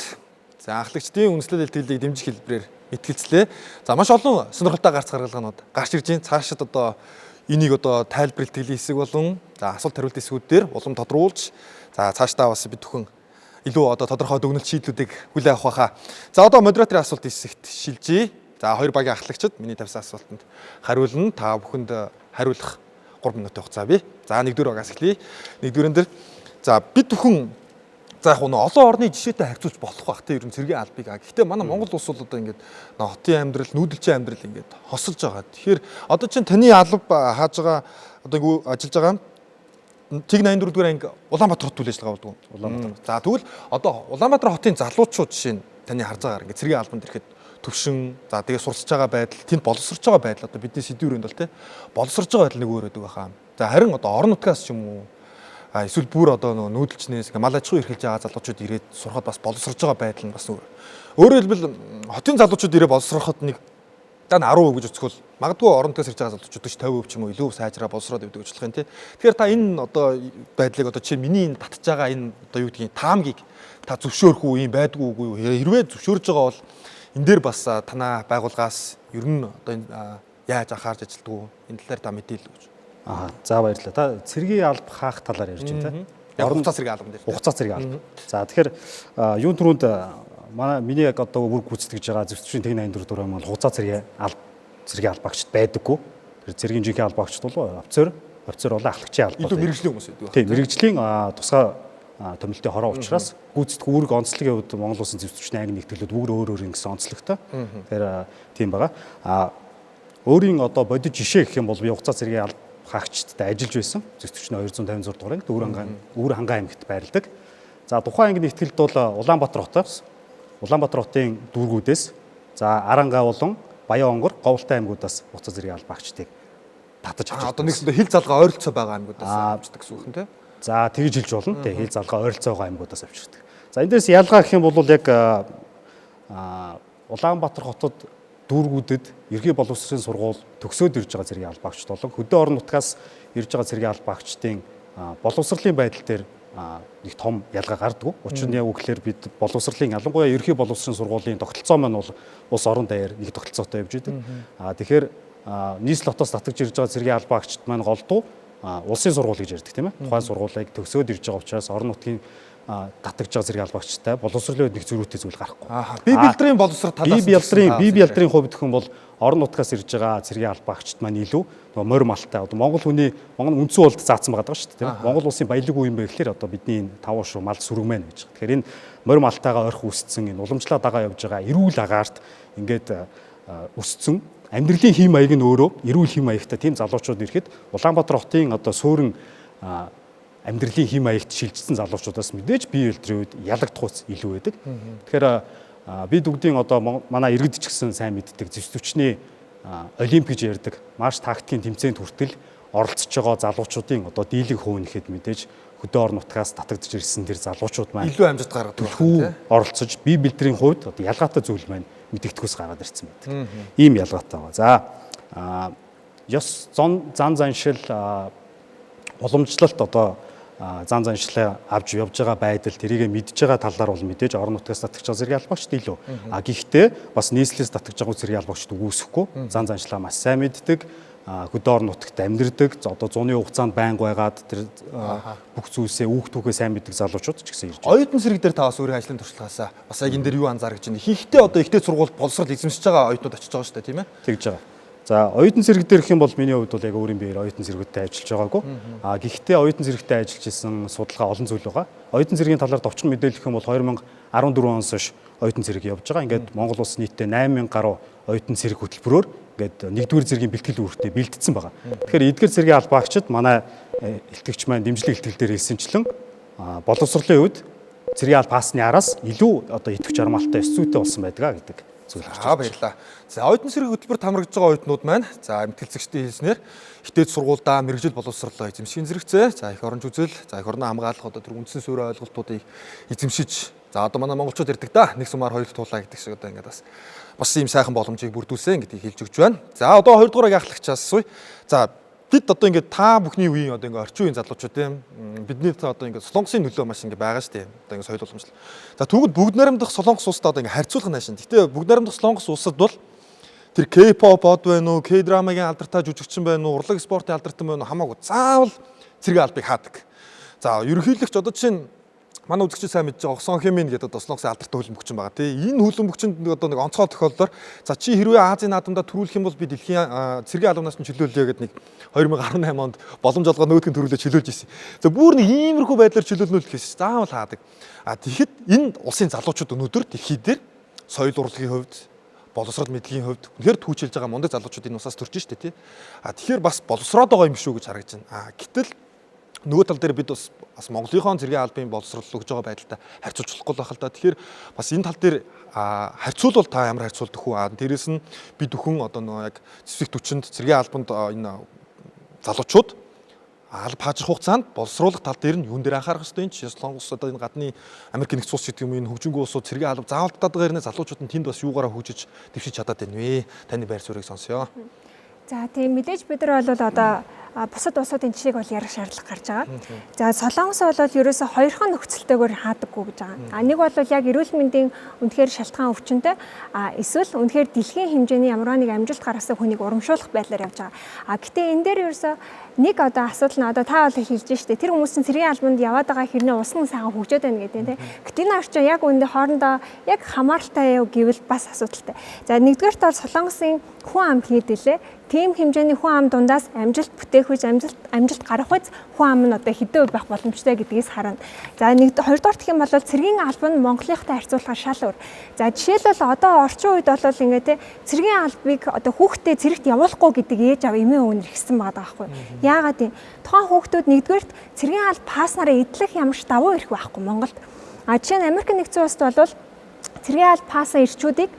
за ахлагчдын үндэслэл илтгэлийг дэмжих хэлбэрээр мэтгэлцлээ. За, маш олон сонирхолтой гарц гаргалгаанууд гарч ирж байна. Цаашид одоо энийг одоо тайлбар илтгэлийн хэсэг болон за асуулт хариулт хэсгүүд дээр улам тодруулж, за цаашдаа бас бид бүхэн илүү одоо тодорхой дүгнэлт шийдлүүдийг хүлээн авах байхаа. За, одоо модераторын асуулт хэсэгт шилжье. За, хоёр багийн ахлагчид миний тавьсан асуултанд хариулна. Та бүхэнд хариулах 3 минутын хугацаа бий. За, нэгдүгээр багаас эхлэе. Нэгдүгээрэн дээр за бид бүхэн за яг нь олон орны жишээтэй харьцуулж болох бах те, ер нь цэргийн албыг. Гэхдээ манай Монгол улс бол одоо ингээд хотын амьдрал, нүүдэлчин амьдрал ингээд хосолж байгаа. Тэгэхээр одоо чинь таны алба хааж байгаа одоо ажиллаж байгаа Тэг 84 дугаар анги Улаанбаатар хот үйл ажиллагаа болдог. Улаанбаатар. За, тэгвэл одоо Улаанбаатар хотын залуучууд жишээ нь таны харж байгаагаар ингээд цэргийн албанд ирэхэд төвшин, за тэгээ сурсаж байгаа байдал, тэнд боловсрож байгаа байдал одоо бидний сэдвүүрэнд бол те боловсрож байгаа байдал нэг өөр байдаг байхаа. За, харин одоо орон нутгаас ч юм уу эсвэл бүр одоо нөгөө нүүдэлчнээс ингээ мал аж ахуй эрхэлж байгаа залуучууд ирээд сурахад бас боловсрож байгаа байдал нь бас өөр. Өөрөөр хэлбэл хотын залуучууд ирээ боловсроход нэг 10% гэж үзэхвэл магадгүй орон нутгаас ирж байгаа залуучууд 40 50% ч юм уу илүү сайжраа боловсроод явдаг гэж болох юм тий. Тэгэхээр та энэ одоо байдлыг одоо чи миний энэ татж байгаа энэ одоо юу гэдгийг таамгийг та зөвшөөрөх үү, юм байдгүй үгүй юу? Хэрвээ зөвшөөрж байгаа бол энэ дээр бас танаа байгууллагаас ер нь одоо энэ Яаж анхаарч ажилтдаг уу? Энэ талаар та мэдээлэл өгөөч. Аа, за баярлалаа. Та цэргийн алба хаах талаар ярьж байна те. Яг хугацаа цэргийн албан дээр. Хугацаа цэргийн алба. За тэгэхээр юун түрүүнд манай миний яг одоо үүрэг гүйцэтгэж байгаа зэвсгийн тэг 84 дугаар маань хугацаа цэргийн алба цэргийн албаагчд байдаггүй. Тэр цэргийн жинхэнэ албаагчд бол офицер, офицер болон ахлагчийн алба. Илүү мэрэгжлийн хүмүүс байдаг. Тийм, мэрэгжлийн тусгай томилтын хороо учраас гүйцэтгэх үүрэг онцлогийн хувьд Монгол Улсын зэвсэгчний анги нэгтгэлүүд бүр өөр өөр ингэсэн онцлогтой. Тэгэхээр тийм байгаа. А өөрийн одоо бодит жишээ гэх юм бол би хугацаа цэргийн алба хаагчдтай ажиллаж байсан. Зэвсэгчний 256 дугаар анги Өвөр хангай аймагт байрладаг. За тухайн анги нэгтгэлд бол Улаанбаатар хотоос Улаанбаатар хотын дүүргүүдээс за Аранга болон Баян онгор Говьлтай аймагудаас хугацаа цэргийн албаагчдыг татаж авч. Одоо нэгсэндээ хил залгаа ойролцоо байгаа аймагудаас авчдаг гэсэн үг юм те. За тэгж хэлж болно. Тэг хил залгаа ойролцоо байгаа аймагудаас авчирдаг. За энэ дээрс ялгаа гэх юм бол яг Улаанбаатар хотод дүүргүүдэд ерхий боловсролын сургууль төгсөөд ирж байгаа цэргийн албаагчд болон хөдөө орон нутгаас ирж байгаа цэргийн албаагчдын боловсролын байдал дээр нэг том ялгаа гардаггүй. Учир нь яг үгээр бид боловсролын ялангуяа ерхий боловсролын сургуулийн тогтолцоо маань бол улс орон даяар нэг тогтолцоотой явж идэг. Тэгэхээр нийслэл хотоос татагж ирж байгаа цэргийн албаагчд маань голдуу улсын сургууль гэж ярьдаг тийм ээ. Тухайн сургуулийг төгсөөд ирж байгаа учраас орон нутгийн татагж байгаа зэрэг албаагчтай боловсролын үед нэг зөрүүтэй зүйл гарахгүй. Бие бэлдрийн боловсрол талаас бие бэлдрийн хувьд гэх юм бол орон нутгаас ирж байгаа цэргийн албаагчд маань илүү нөгөө морь малтай. Одоо Монгол хүний Монгол үндсэн болд заасан байгаа шүү дээ тийм ээ. Монгол улсын баялаг үе юм бэ гэхлээр одоо бидний энэ таван шуу мал сүрэг мэн гэж. Тэгэхээр энэ морь малтайгаа ойрхон өссөн энэ уламжлаа дагаа явж байгаа эрүүл агаарт ингээд өссөн амьдралын хэм маяг нь өөрөө эрүүл хэм маягтай тийм залуучууд ирэхэд Улаанбаатар хотын одоо суурин амьдралын хэм маягт шилжсэн залуучуудаас мэдээж бие бэлдрийн үед ялагдах ус илүү байдаг. Тэгэхээр бид бүгдийн одоо манай иргэд ч гэсэн сайн мэддэг зэвсэгчний олимп гэж ярьдаг маш тактикийн тэмцээнд хүртэл оролцож байгаа залуучуудын одоо дийлэг хөв нэхэд мэдээж хөдөө орон нутгаас татагдж ирсэн тэр залуучууд маань илүү амжилт гаргадаг байх тийм оролцож бие бэлдрийн хувьд одоо ялгаатай зүйл маань мэдэгдэхүүс гараад ирсэн байдаг. Ийм ялгаатай байгаа. За ёс зан заншил уламжлалт одоо зан заншлаа авч явж байгаа байдал тэрийг мэдж байгаа талаар бол мэдээж орон нутгаас татгаж байгаа зэрэг албаагчд илүү. А гэхдээ бас нийслэлээс татгаж байгаа зэрэг албаагчд үгүйсэхгүй зан заншлаа маш сайн мэддэг, хөдөө орон нутагт амьдардаг, одоо зуны хугацаанд байнга байгаад тэр бүх зүйлсээ үүх түүхээ сайн мэддэг залуучууд ч гэсэн ирж байна. Оюутан зэрэг дээр та бас өөрийн ажлын туршлагаасаа бас яг энэ дээр юу анзаарч байна? Ихэнхдээ одоо ихтэй сургуульд боловсрол эзэмшиж байгаа оюутнууд очиж байгаа шүү дээ, тийм ээ? Тэгж байгаа. За оюутан зэрэг дээр гэх юм бол миний хувьд бол яг өөрийн биеэр оюутан зэрэгтэй ажиллаж байгаагүй. А гэхдээ оюутан зэрэгтэй ажиллаж исэн судалгаа олон зүйл байгаа. Оюутан зэргийн талаар товчхон мэдээлэл гэх юм бол 2014 оноос хойш оюутан зэрэг явж байгаа. Ингээд Монгол улс нийтдээ 8000 гаруй оюутан зэрэг хөтөлбөрөөр ингээд нэгдүгээр зэргийн бэлтгэл үүрэгтээ бэлтгэсэн байгаа. Тэгэхээр эдгээр зэргийн албаагчид манай илтгэгч маань дэмжлэг илтгэл дээр хэлсэнчлэн боловсролын үед цэргийн алба хаасны араас илүү одоо идэвх жармалтай ёс зүйтэй болсон байдаг гэдэг зүйл гарч байна. Баярлалаа. За оюутан зэрэг хөтөлбөрт хамрагдж байгаа оюутнууд маань за мэтгэлцэгчдийн хэлснээр хитээд сургуульдаа мэргэжил боловсрлоо эзэмшийн зэрэгцээ. За эх оронч үзэл, за эх орноо хамгаалах одоо тэр үндсэн суурь ойлголтуудыг эзэмшиж за одоо манай монголчууд ярьдаг да нэг сумаар хоёр туулаа гэдэг шиг одоо ингээд бас ийм сайхан боломжийг бүрдүүлсэн гэдгийг хэлж өгч байна. За одоо 2 дугаар ахлагчаас асууя. За бид одоо ингээд та бүхний үеийн одоо ингээд орчин үеийн залуучууд тийм бидний одоо ингээд Солонгосын нөлөө маш ингээд байгаа шүү дээ. Одоо ингээд соёл уламжлал. За тэгвэл бүгд найрамдах Солонгос улсад одоо ингээд харьцуулах наашин. Гэтэ бүгд найрамдах Солонгос улсад бол тэр K-pop од байна уу, K-драмагийн алдартай жүжигчин байна уу, урлаг спортын алдартан байна уу хамаагүй заавал цэргийн албыг хаадаг. За ерөнхийлөгч одоо жишээ нь манай үзэгчид сайн мэдж байгаа Сон Хэмин гэдэг одоо Солонгосын алдартай хөлбөмбөгчин байгаа тий. Энэ хөлбөмбөгчөнд одоо нэг онцгой тохиолдолд за чи хэрвээ Азийн наадамдаа төрүүлэх юм бол би дэлхийн цэргийн албанаас нь чөлөөлье гэдэг нэг 2018 онд боломж олгоо нөөдгөн төрүүлээ чөлөөлж ирсэн. За бүр нэг иймэрхүү байдлаар чөлөөлнө л гэхээс заавал хаадаг. А тэгэхэд энэ улсын залуучууд өнөөдөр дэлхий дээр соёл урлагийн хувьд боловсрол мэдлэгийн хувьд үнэхээр түүчилж байгаа мундаг залуучууд энэ улсаас төрж штэ тий. А тэгэхээр бас боловсроод байгаа юм шүү гэж харагдаж байна. А гэтэл нөгөө тал дээр бид бас Монголынхон цэргийн албын боловсрол өгж байгаа байдалтай харьцуулж болохгүй байх л да. Тэгэхээр бас энэ тал дээр харьцуулбал та ямар харьцуулдаг вэ? Дээрээс нь бид бүхэн одоо нөгөө яг зэвсэг түвшинд цэргийн албанд энэ залуучууд алба хаажих хугацаанд боловсруулах тал дээр нь юун дээр анхаарах ёстой юм чи Солонгос одоо энэ гадны Америк нэгдсэн улс гэдэг юм энэ хөгжингүй улсууд цэргийн алба заавалдаад байгаа хэрнээ залуучууд нь тэнд бас юугаараа хөгжиж дэвшиж чадаад байна вэ? Таны байр суурийг сонсъё. За тийм мэдээж бид нар бол одоо бусад улсуудын жишээг бол ярих шаардлага гарч байгаа. За Солонгос бол ерөөсө хоёрхон нөхцөлтэйгээр хаадаггүй гэж байгаа. А нэг бол яг эрүүл мэндийн үнэхээр шалтгаан өвчнөд, а эсвэл үнэхээр дэлхийн хэмжээний ямар нэг амжилт гаргасан хүнийг урамшуулах байдлаар явж байгаа. А гэтээ энэ дээр ерөөсө нэг одоо асуудал нь одоо та бол хэлж штэ, тэр хүмүүс чинь цэргийн албанд яваад байгаа хэрнээ улс нь сайхан хөгжөөд байна гэдэг тийм. Гэтэ энэ орчин яг үүндээ хоорондоо яг хамааралтай юу гэвэл бас асуудалтай. За нэгдүгээрт бол Солонгосын хүн ам хийдэлээ. Тийм хэмжээний хүн ам дундаас амжилт бүтээх үеч амжилт гарах үеч хүн ам нь одоо хэдэн үе байх боломжтой гэдгээс харна. За хоёрдугаар гэх юм бол цэргийн алба нь Монголынхтай харьцуулахаар шал өөр. За жишээлбэл одоо орчин үед бол ингээ те цэргийн албыг одоо хүүхдээ цэрэгт явуулахгүй гэдэг ээж аав эмээ өвнөр ихсэн байгаа байхгүй. Яагаад юм? Тухайн хүүхдүүд нэгдүгээрт цэргийн алба пааснараа эдлэх ямар ч давуу эрх байхгүй Монголд. А жишээ нь Америк нэгдсэн улсад бол цэргийн алба паасан эрчүүдийг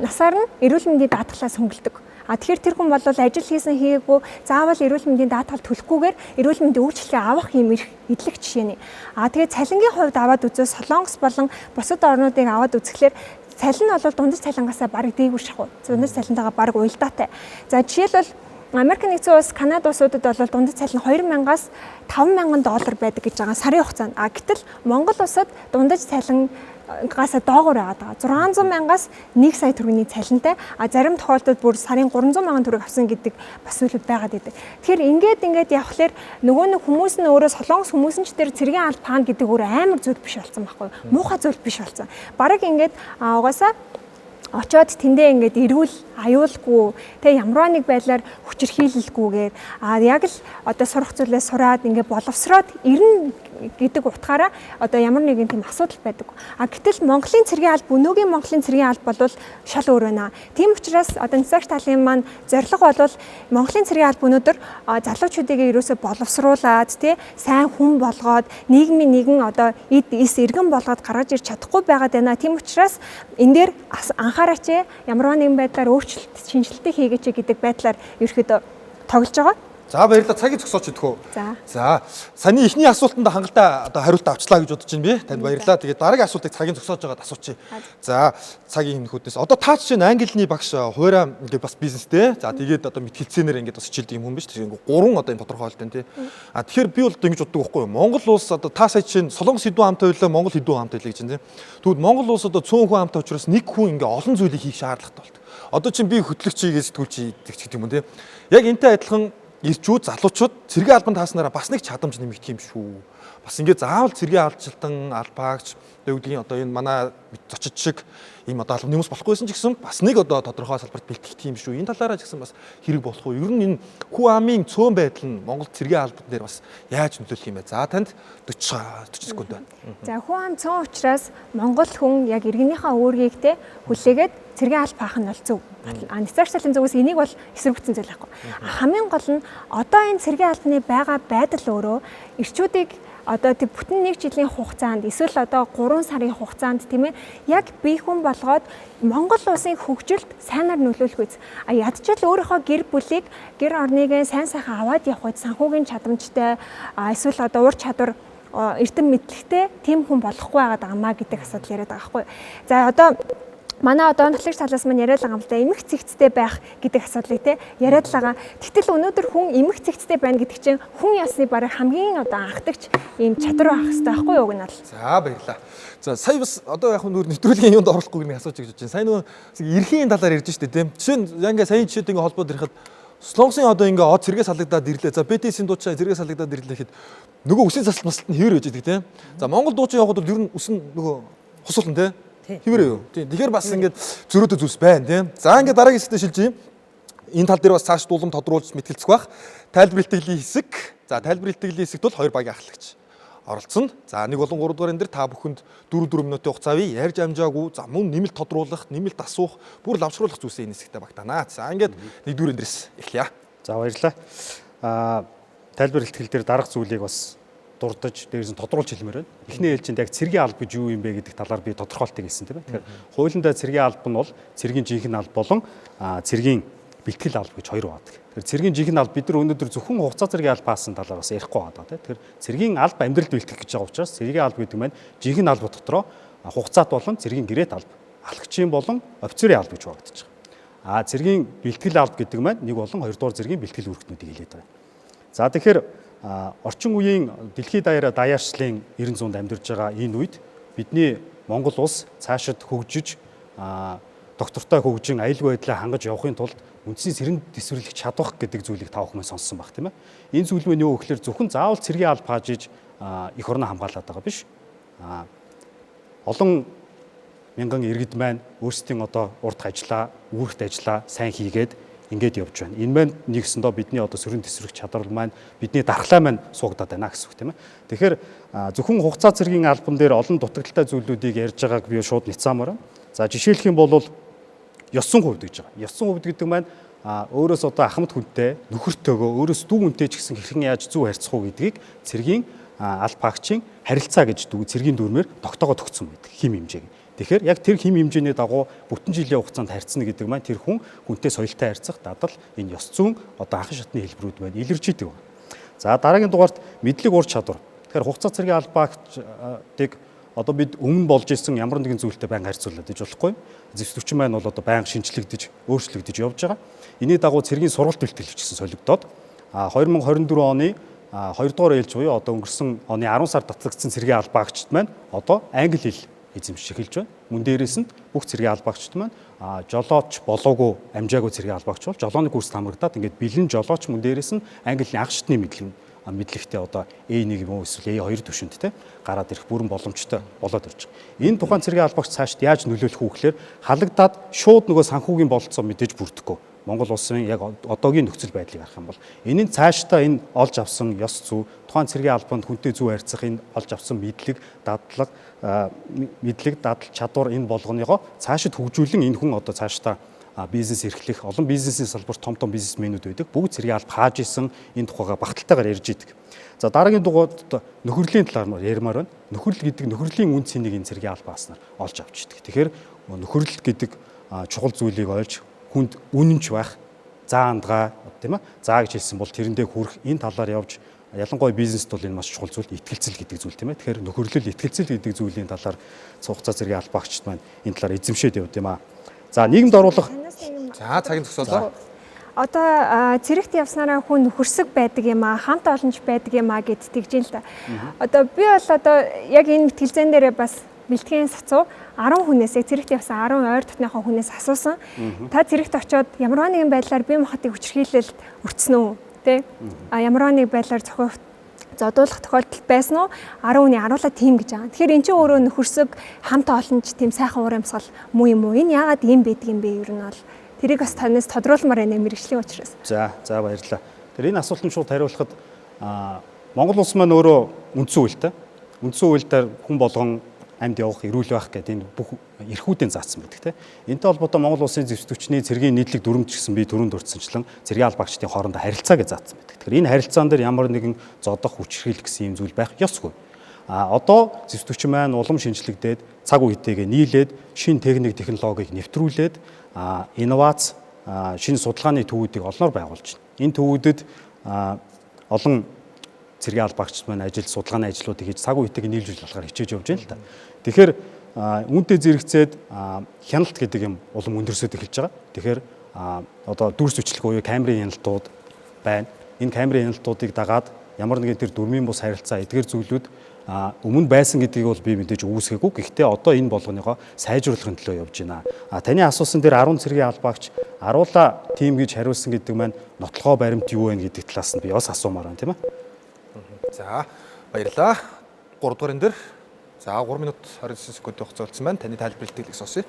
насаар нь эрүүл мэндийн даатгалаас хөнгөлдөг. А тэгэхээр тэр хүн бол ажил хийсэн хийгээгүй заавал эрүүл мэндийн даатгал төлөхгүйгээр эрүүл мэндийн үйлчилгээ авах юм эрх эдлэх жишээ нь. А тэгээд цалингийн хувьд аваад үзвэл Солонгос болон бусад орнуудыг аваад үзэхлээр цалин нь бол дундаж цалингаасаа бараг дээгүүр шахуу. Дундаж цалинтайгаа бараг уялдаатай. За жишээлбэл Америк нэгдсэн улс, Канада улсуудад бол дундаж цалин 2000-аас 5000 доллар байдаг гэж байгаа сарын хугацаанд. А гэтэл Монгол улсад дундаж цалин гаасаа доогоор байгаад байгаа. 600 мянгаас 1 сая төгрөгийн цалинтай. А зарим тохиолдолд бүр сарын 300 мянган төгрөг авсан гэдэг бас зүйлүүд байгаад байдаг. Тэгэхээр ингээд явхлаар нөгөө нэг хүмүүс нь өөрөө Солонгос хүмүүс нь ч тэр цэргийн алба паан гэдэг өөр амар зүйл биш болсон байхгүй юу? Муухай зүйл биш болсон. Бараг ингээд угаасаа очоод тэндээ ингээд эрүүл аюулгүй тэ ямар нэг байдлаар хүчирхийлэлгүйгээр яг л одоо сурах зүйлээ сураад ингээд боловсроод ирнэ гэдэг утгаараа одоо ямар нэгэн тийм асуудал байдаг. А гэтэл Монголын цэргийн алба, өнөөгийн Монголын цэргийн алба бол шал өөр байна. Тийм учраас одоо нисагч талын маань зорилго бол Монголын цэргийн алба өнөөдөр залуучуудыг ерөөсө боловсруулад тий сайн хүн болгоод нийгмийн нэгэн одоо эд эс иргэн болгоод гаргаж ирч чадахгүй байгаад байна. Тийм учраас энэ дээр анхаараач, ямар нэгэн байдлаар өөрчлөлт, шинжилэлтийг хийгээч гэдэг байдлаар ерөөхдөө тоглож байгаа. За баярлалаа. Цагийг зогсооч идэх үү. За саяны эхний асуултанд хангалттай одоо хариулт авчлаа гэж бодож байна би. Танд баярлалаа. Тэгээд дараагийн асуултыг цагийн зогсоож байгаад асуучих. За цагийн хэмнэхүүднээс одоо та жишээ нь англи багш хуваараа ингээд бас бизнестэй. За тэгээд одоо мэтгэлцээнээр ингээд бас хичээлдэг юм хүн биш. Тэгэхээр ингээд гурван одоо юм тодорхой ойлтой тий. А тэгэхээр би бол ингэж боддог байхгүй юу? Монгол улс одоо та сая жишээ нь Солонгос хэдэн хамтаа байлаа, Монгол хэдэн хамтаа байлаа гэж байна тий. Тэгвэл Монгол улс одоо цөөн хүн хамтаа учраас нэг хүн ингээд олон зүйлийг хийх шаардлагатай болдог. Одоо чинь би хөтлөгч хийгээ сэтгүүлч хийдэг ч гэдэг юм уу тий. Яг энтэй адилхан ирчүүд, залуучууд цэргийн албанд тааснараа бас нэг чадамж нэмэгдэх юм шүү. Бас ингээд заавал цэргийн алжилтан, албаагч, одоо юу гэдгийг одоо энэ манай зочид шиг ийм одоо албаны хүмүүс болохгүйсэн ч гэсэн бас нэг одоо тодорхой салбарт бэлтгэх юм шүү. Энэ талаараа ч гэсэн бас хэрэг болох уу? Ер нь энэ хүн амын цөөн байдал нь Монгол цэргийн албан дээр бас яаж нөлөөлөх юм бэ? За танд 40 секунд байна. За хүн ам цөөн учраас Монгол хүн яг иргэнийхээ үүргийг те хүлээгээд цэргийн алба хаах нь бол зөв. Нисагч талын зүгээс энийг бол эсэргүүцсэн зүйл байхгүй. Хамгийн гол нь одоо энэ цэргийн албаны байгаа байдал өөрөө эрчүүдийг одоо тэг бүтэн нэг жилийн хугацаанд эсвэл одоо 3 сарын хугацаанд тийм ээ яг бие хүн болгоод Монгол улсын хөгжилд сайнаар нөлөөлөх үз. А ядчил өөрийнхөө гэр бүлийг гэр орныг сайн сайхан аваад явах үед санхүүгийн чадамжтай эсвэл одоо ур чадвар эрдэм мэдлэгтэй тийм хүн болохгүй байгаад байгаа маа гэдэг асуудал яриад байгаа байхгүй. За одоо манай одоо онцлог талаас маань яриад байгаа юм л да, эмх цэгцтэй байх гэдэг асуудлыг те яриад л байгаа. Гэтэл өнөөдөр хүн эмх цэгцтэй байна гэдэг чинь хүн ясны бараг хамгийн одоо анхдагч ийм чадвар байх хэрэгтэй байхгүй юу гэнэ л. За баярлалаа. За сая бас одоо яг нөр нэвтрүүлгийн юунд оруулахгүй гэнэ асууж гэж бодож байна. Сая нөгөө эрхийн талаар ярьж штэ тийм. Жишээ нь яг ингээ саяын жишээтэй ингээ холбоод ирэхэд Солонгосын одоо ингээ од цэргээ салагдаад ирлээ. За BTS-ийн дуучаа цэргээ салагдаад ирлээ гэхэд нөгөө үсийн засалт маслт нь хэвэр байж байдаг тийм. За Монгол дуучин явахад бол ер нь үс нь нөгөө хусуулна тийм. Хэвэр юу? Тийм. Тэгэхээр бас ингээд зөрөөдөө зүйлс байна тийм. За ингээд дараагийн хэсэгтээ шилжиж. Энэ тал дээр бас цааш дуулам тодруулж мэтгэлцэх бах. Тайлбар илтгэлийн хэсэг. За тайлбар илтгэлийн хэсэгт бол хоёр багийн ахлагч оролцсон. За 1 болон 3 дугаар энэ дэр та бүхэнд 4 минутын хугацаа бий. Ярьж амжаагүй. За мөн нэмэлт тодруулах, нэмэлт асуух, бүр лавшруулах зүйлсээ энэ хэсэгтээ багтаана. За ингээд 1-р энэ дэрс эхлэе. За баярлалаа. Тайлбар илтгэл дээр дарах зүйлийг бас дурдж дээрээс нь тодруулж хэлмээр байна. Эхний ээлжинд яг цэргийн алба гэж юу юм бэ гэдэг талаар би тодорхойлтыг хэлсэн тийм ээ. Тэгэхээр хуулиндаа цэргийн алба нь бол цэргийн жинхэнэ алба болон цэргийн бэлтгэл алба гэж хоёр байдаг. Тэгэхээр цэргийн жинхэнэ алба бид нар өнөөдөр зөвхөн хугацаа цэргийн алба хаасан талаар бас ярихгүй байгаа тийм. Тэгэхээр цэргийн алба амьдралд бэлтгэх гэж байгаа учраас цэргийн алба гэдэг маань жинхэнэ алба дотроо хугацаат болон цэргийн гэрээт алба, алхагчийн болон офицерын алба гэж хуваагдчих. Цэргийн бэлтгэл алба гэдэг маань 1 болон 2 дугаар зэргийн бэлтгэл үүрэгтнүүдийг хэлээд байгаа. За тэгэхээр орчин үеийн дэлхийд даяараа даяаршлын 90 зуунд амьдарч байгаа энэ үед бидний Монгол улс цаашид хөгжиж, доктортой хөгжин аюулгүй байдлаа хангаж явахын тулд үндсийн сэрэн тэсвэрлэх чадвах гэдэг зүйлийг та бүхэн сонссон байх, тийм ээ. Энэ зүйл мөн юу гэхээр зөвхөн заавал цэргийн алба хааж иж эх орноо хамгаалаад байгаа биш. Олон мянган иргэд маань өөрсдийн одоо урд ажлаа, үүрэгт ажлаа сайн хийгээд ингээд явж байна. Энэ маань нэгсэндээ бидний одоо сөрөн тэсвэрлэх чадвар маань, бидний дархлаа маань суугдаад байна гэсэн үг, тийм ээ. Тэгэхээр зөвхөн хугацаа цэргийн албан дээр олон дутагдaltaй зүйлүүдийг ярьж байгааг би шууд няцаамаар. За, жишээлх юм бол ёс зүйн хувьд гэж байгаа. Ёс зүйн хувьд гэдэг маань өөрөөс одоо ахмад хүнтэй, нөхөртөөгөө, өөрөөс дүү хүнтэй ч гэсэн хэрхэн яаж зөв харьцах уу гэдгийг цэргийн алба хаагчийн харилцаа гэж цэргийн дүрмээр тогтоогоод өгсөн байдаг хэм хэмжээг. Тэгэхээр яг тэр хэм хэмжээний дагуу бүтэн жилийн хугацаанд харьцна гэдэг маань тэр хүн хүнтэй соёлтой харьцах, дадал, энэ ёс зүйн одоо анхан шатны хэлбэрүүд маань илэрч идэг байна. За, дараагийн дугаарт мэдлэг ур чадвар. Тэгэхээр хугацаа цэргийн албаагчдыг одоо бид өмнө болж исэн ямар нэгэн зүйлтэй байнга харьцуулаад иж болохгүй. Зэвс төчин маань бол одоо байнга шинжлэгдэж, өөрчлөгдөж явж байгаа. Энийн дагуу цэргийн сургалт бэлтгэл гэсэн солигдоод 2024 оны 2 дугаар ээлж буюу одоо өнгөрсөн оны 10 сард татагдсан цэргийн албаагчид маань одоо англи хэл эзэмшиж эхэлж байна. Мөн дээрээс нь бүх цэргийн албаагчид маань жолооч болоогүй амжаагүй цэргийн албаагч бол жолооны курст хамрагдаад ингээд бэлэн жолооч, мөн дээрээс нь английн анх шатны мэдлэгтэй одоо A1 юм уу эсвэл A2 түвшинд те гараад ирэх бүрэн боломжтой болоод ирж байгаа. Энэ тухайн цэргийн албаагч цаашд яаж нөлөөлөх үү гэхээр халагдаад шууд нөгөө санхүүгийн бололцоо мэдээж бүрдэхгүй. Монгол улсын яг одоогийн нөхцөл байдлыг харах юм бол энэ нь цаашдаа энэ олж авсан ёс зүй, тухайн цэргийн албанд хүнтэй зөв харьцах энэ олж авсан мэдлэг, дадлага, мэдлэг, дадал, чадвар энэ болгоныгоо цаашид хөгжүүлэн энэ хүн одоо цаашдаа бизнес эрхлэх, олон бизнесийн салбарт том том бизнесмэнүүд байдаг. Бүгд цэргийн алба хааж исэн энэ тухайга багталтайгаар ярьж идэг. За, дараагийн дугаард нөхөрлийн талаар ярмаар байна. Нөхөрлөл гэдэг нөхөрлийн үн цэнийг энэ цэргийн алба хааснаар олж авч идэг. Тэгэхээр нөхөрлөл гэдэг чухал зүйлийг олж хүнд үнэнч байх, заа андгаа, тийм ээ. Заа гэж хэлсэн бол тэрэндээ хүрэх энэ талаар явж, ялангуяа бизнест бол энэ маш чухал зүйл, итгэлцэл гэдэг зүйл, тийм ээ. Тэгэхээр нөхөрлөл, итгэлцэл гэдэг зүйлийн талаар хугацаа цэргийн албаагчид маань энэ талаар эзэмшээд явд юм аа. За, нийгэмд оруулах. За, цагийн зогсоолоо. Одоо цэрэгт явснараа хүн нөхөрсөг байдаг юм аа, хамт олонч байдаг юм аа гэд тэгж юм л да. Одоо би бол одоо яг энэ мэтгэлзэн дээрээ бас бэлтгэн сацуу 10 хүнээс, яг цэрэгт явсан 10 ойр дотныхоо хүнээс асуусан. Та цэрэгт очиод ямар нэгэн байдлаар бие махбодыг хүчирхийлэлд өртсөн үү? Тэ? А ямар нэг байдлаар зохиох зодуулах тохиолдол байсан уу? 10 хүний аруулаа тийм гэж байгаа. Тэгэхээр эн чинь өөрөө нөхөрсөг, хамт олонч, тийм сайхан уур амьсгал муу юм уу? Энэ яагаад ийм байдаг юм бэ? Ер нь бол тэрийг бас танаас тодруулмаар байна мэрэгжлийн учраас. За, за, баярлалаа. Тэр энэ асуултанд шууд хариулахад Монгол улс маань өөрөө үндсэн хуультай. Үндсэн хуульдаар хүн болгон амьд явах, эрүүл байх гэдэг энэ бүх эрхүүдийн заасан байдаг, тийм. Энэтэй холбоотой Монгол улсын зэвс түвшний цэргийн нийтлэг дүрмж гэсэн би түрүүнд дурдсанчлан цэргийн албаагчдын хоорондоо харилцаа гэж заасан байдаг. Тэгэхээр энэ харилцаан дээр ямар нэгэн зодох, хүчирхийлэх гэсэн юм зүйл байх ёсгүй. А одоо зэвс түвшин маань улам шинжлэгдээд, цаг үетэйгээ нийлээд, шинэ техник, технологиг нэвтрүүлээд, инновац, шинэ судалгааны төвүүдийг олноор байгуулж байна. Энэ төвүүдэд олон цэргийн албаагчид маань ажил, судалгааны ажлуудыг хийж цаг үетэйг нийлжүүлж болохоор хичээж явж байна л та. Тэгэхээр үүнтэй зэрэгцээд хяналт гэдэг юм улам өндөрсөд эхэлж байгаа. Тэгэхээр одоо дүрс бичлэг буюу камерын хяналтууд байна. Энэ камерын хяналтуудыг дагаад ямар нэгэн тэр дүрмийн бус харилцаа эдгээр зүйлүүд өмнө байсан гэдгийг бол би мэдээж үүсгээгүй. Гэхдээ одоо энэ болгоныгоо сайжруулахын төлөө явж байна. А таны асуусан дээр 10 цэргийн албаагч аруула тийм гэж хариулсан гэдэг маань нотлогоо баримт юу вэ гэдэг талаас нь би бас асуумаар байна, тийм ээ. За, баярлалаа. 3 дугаар энэ дэр за 3 минут 29 секунд хугацаа болсон байна. Таны тайлбар илтгэлийг сонсъё.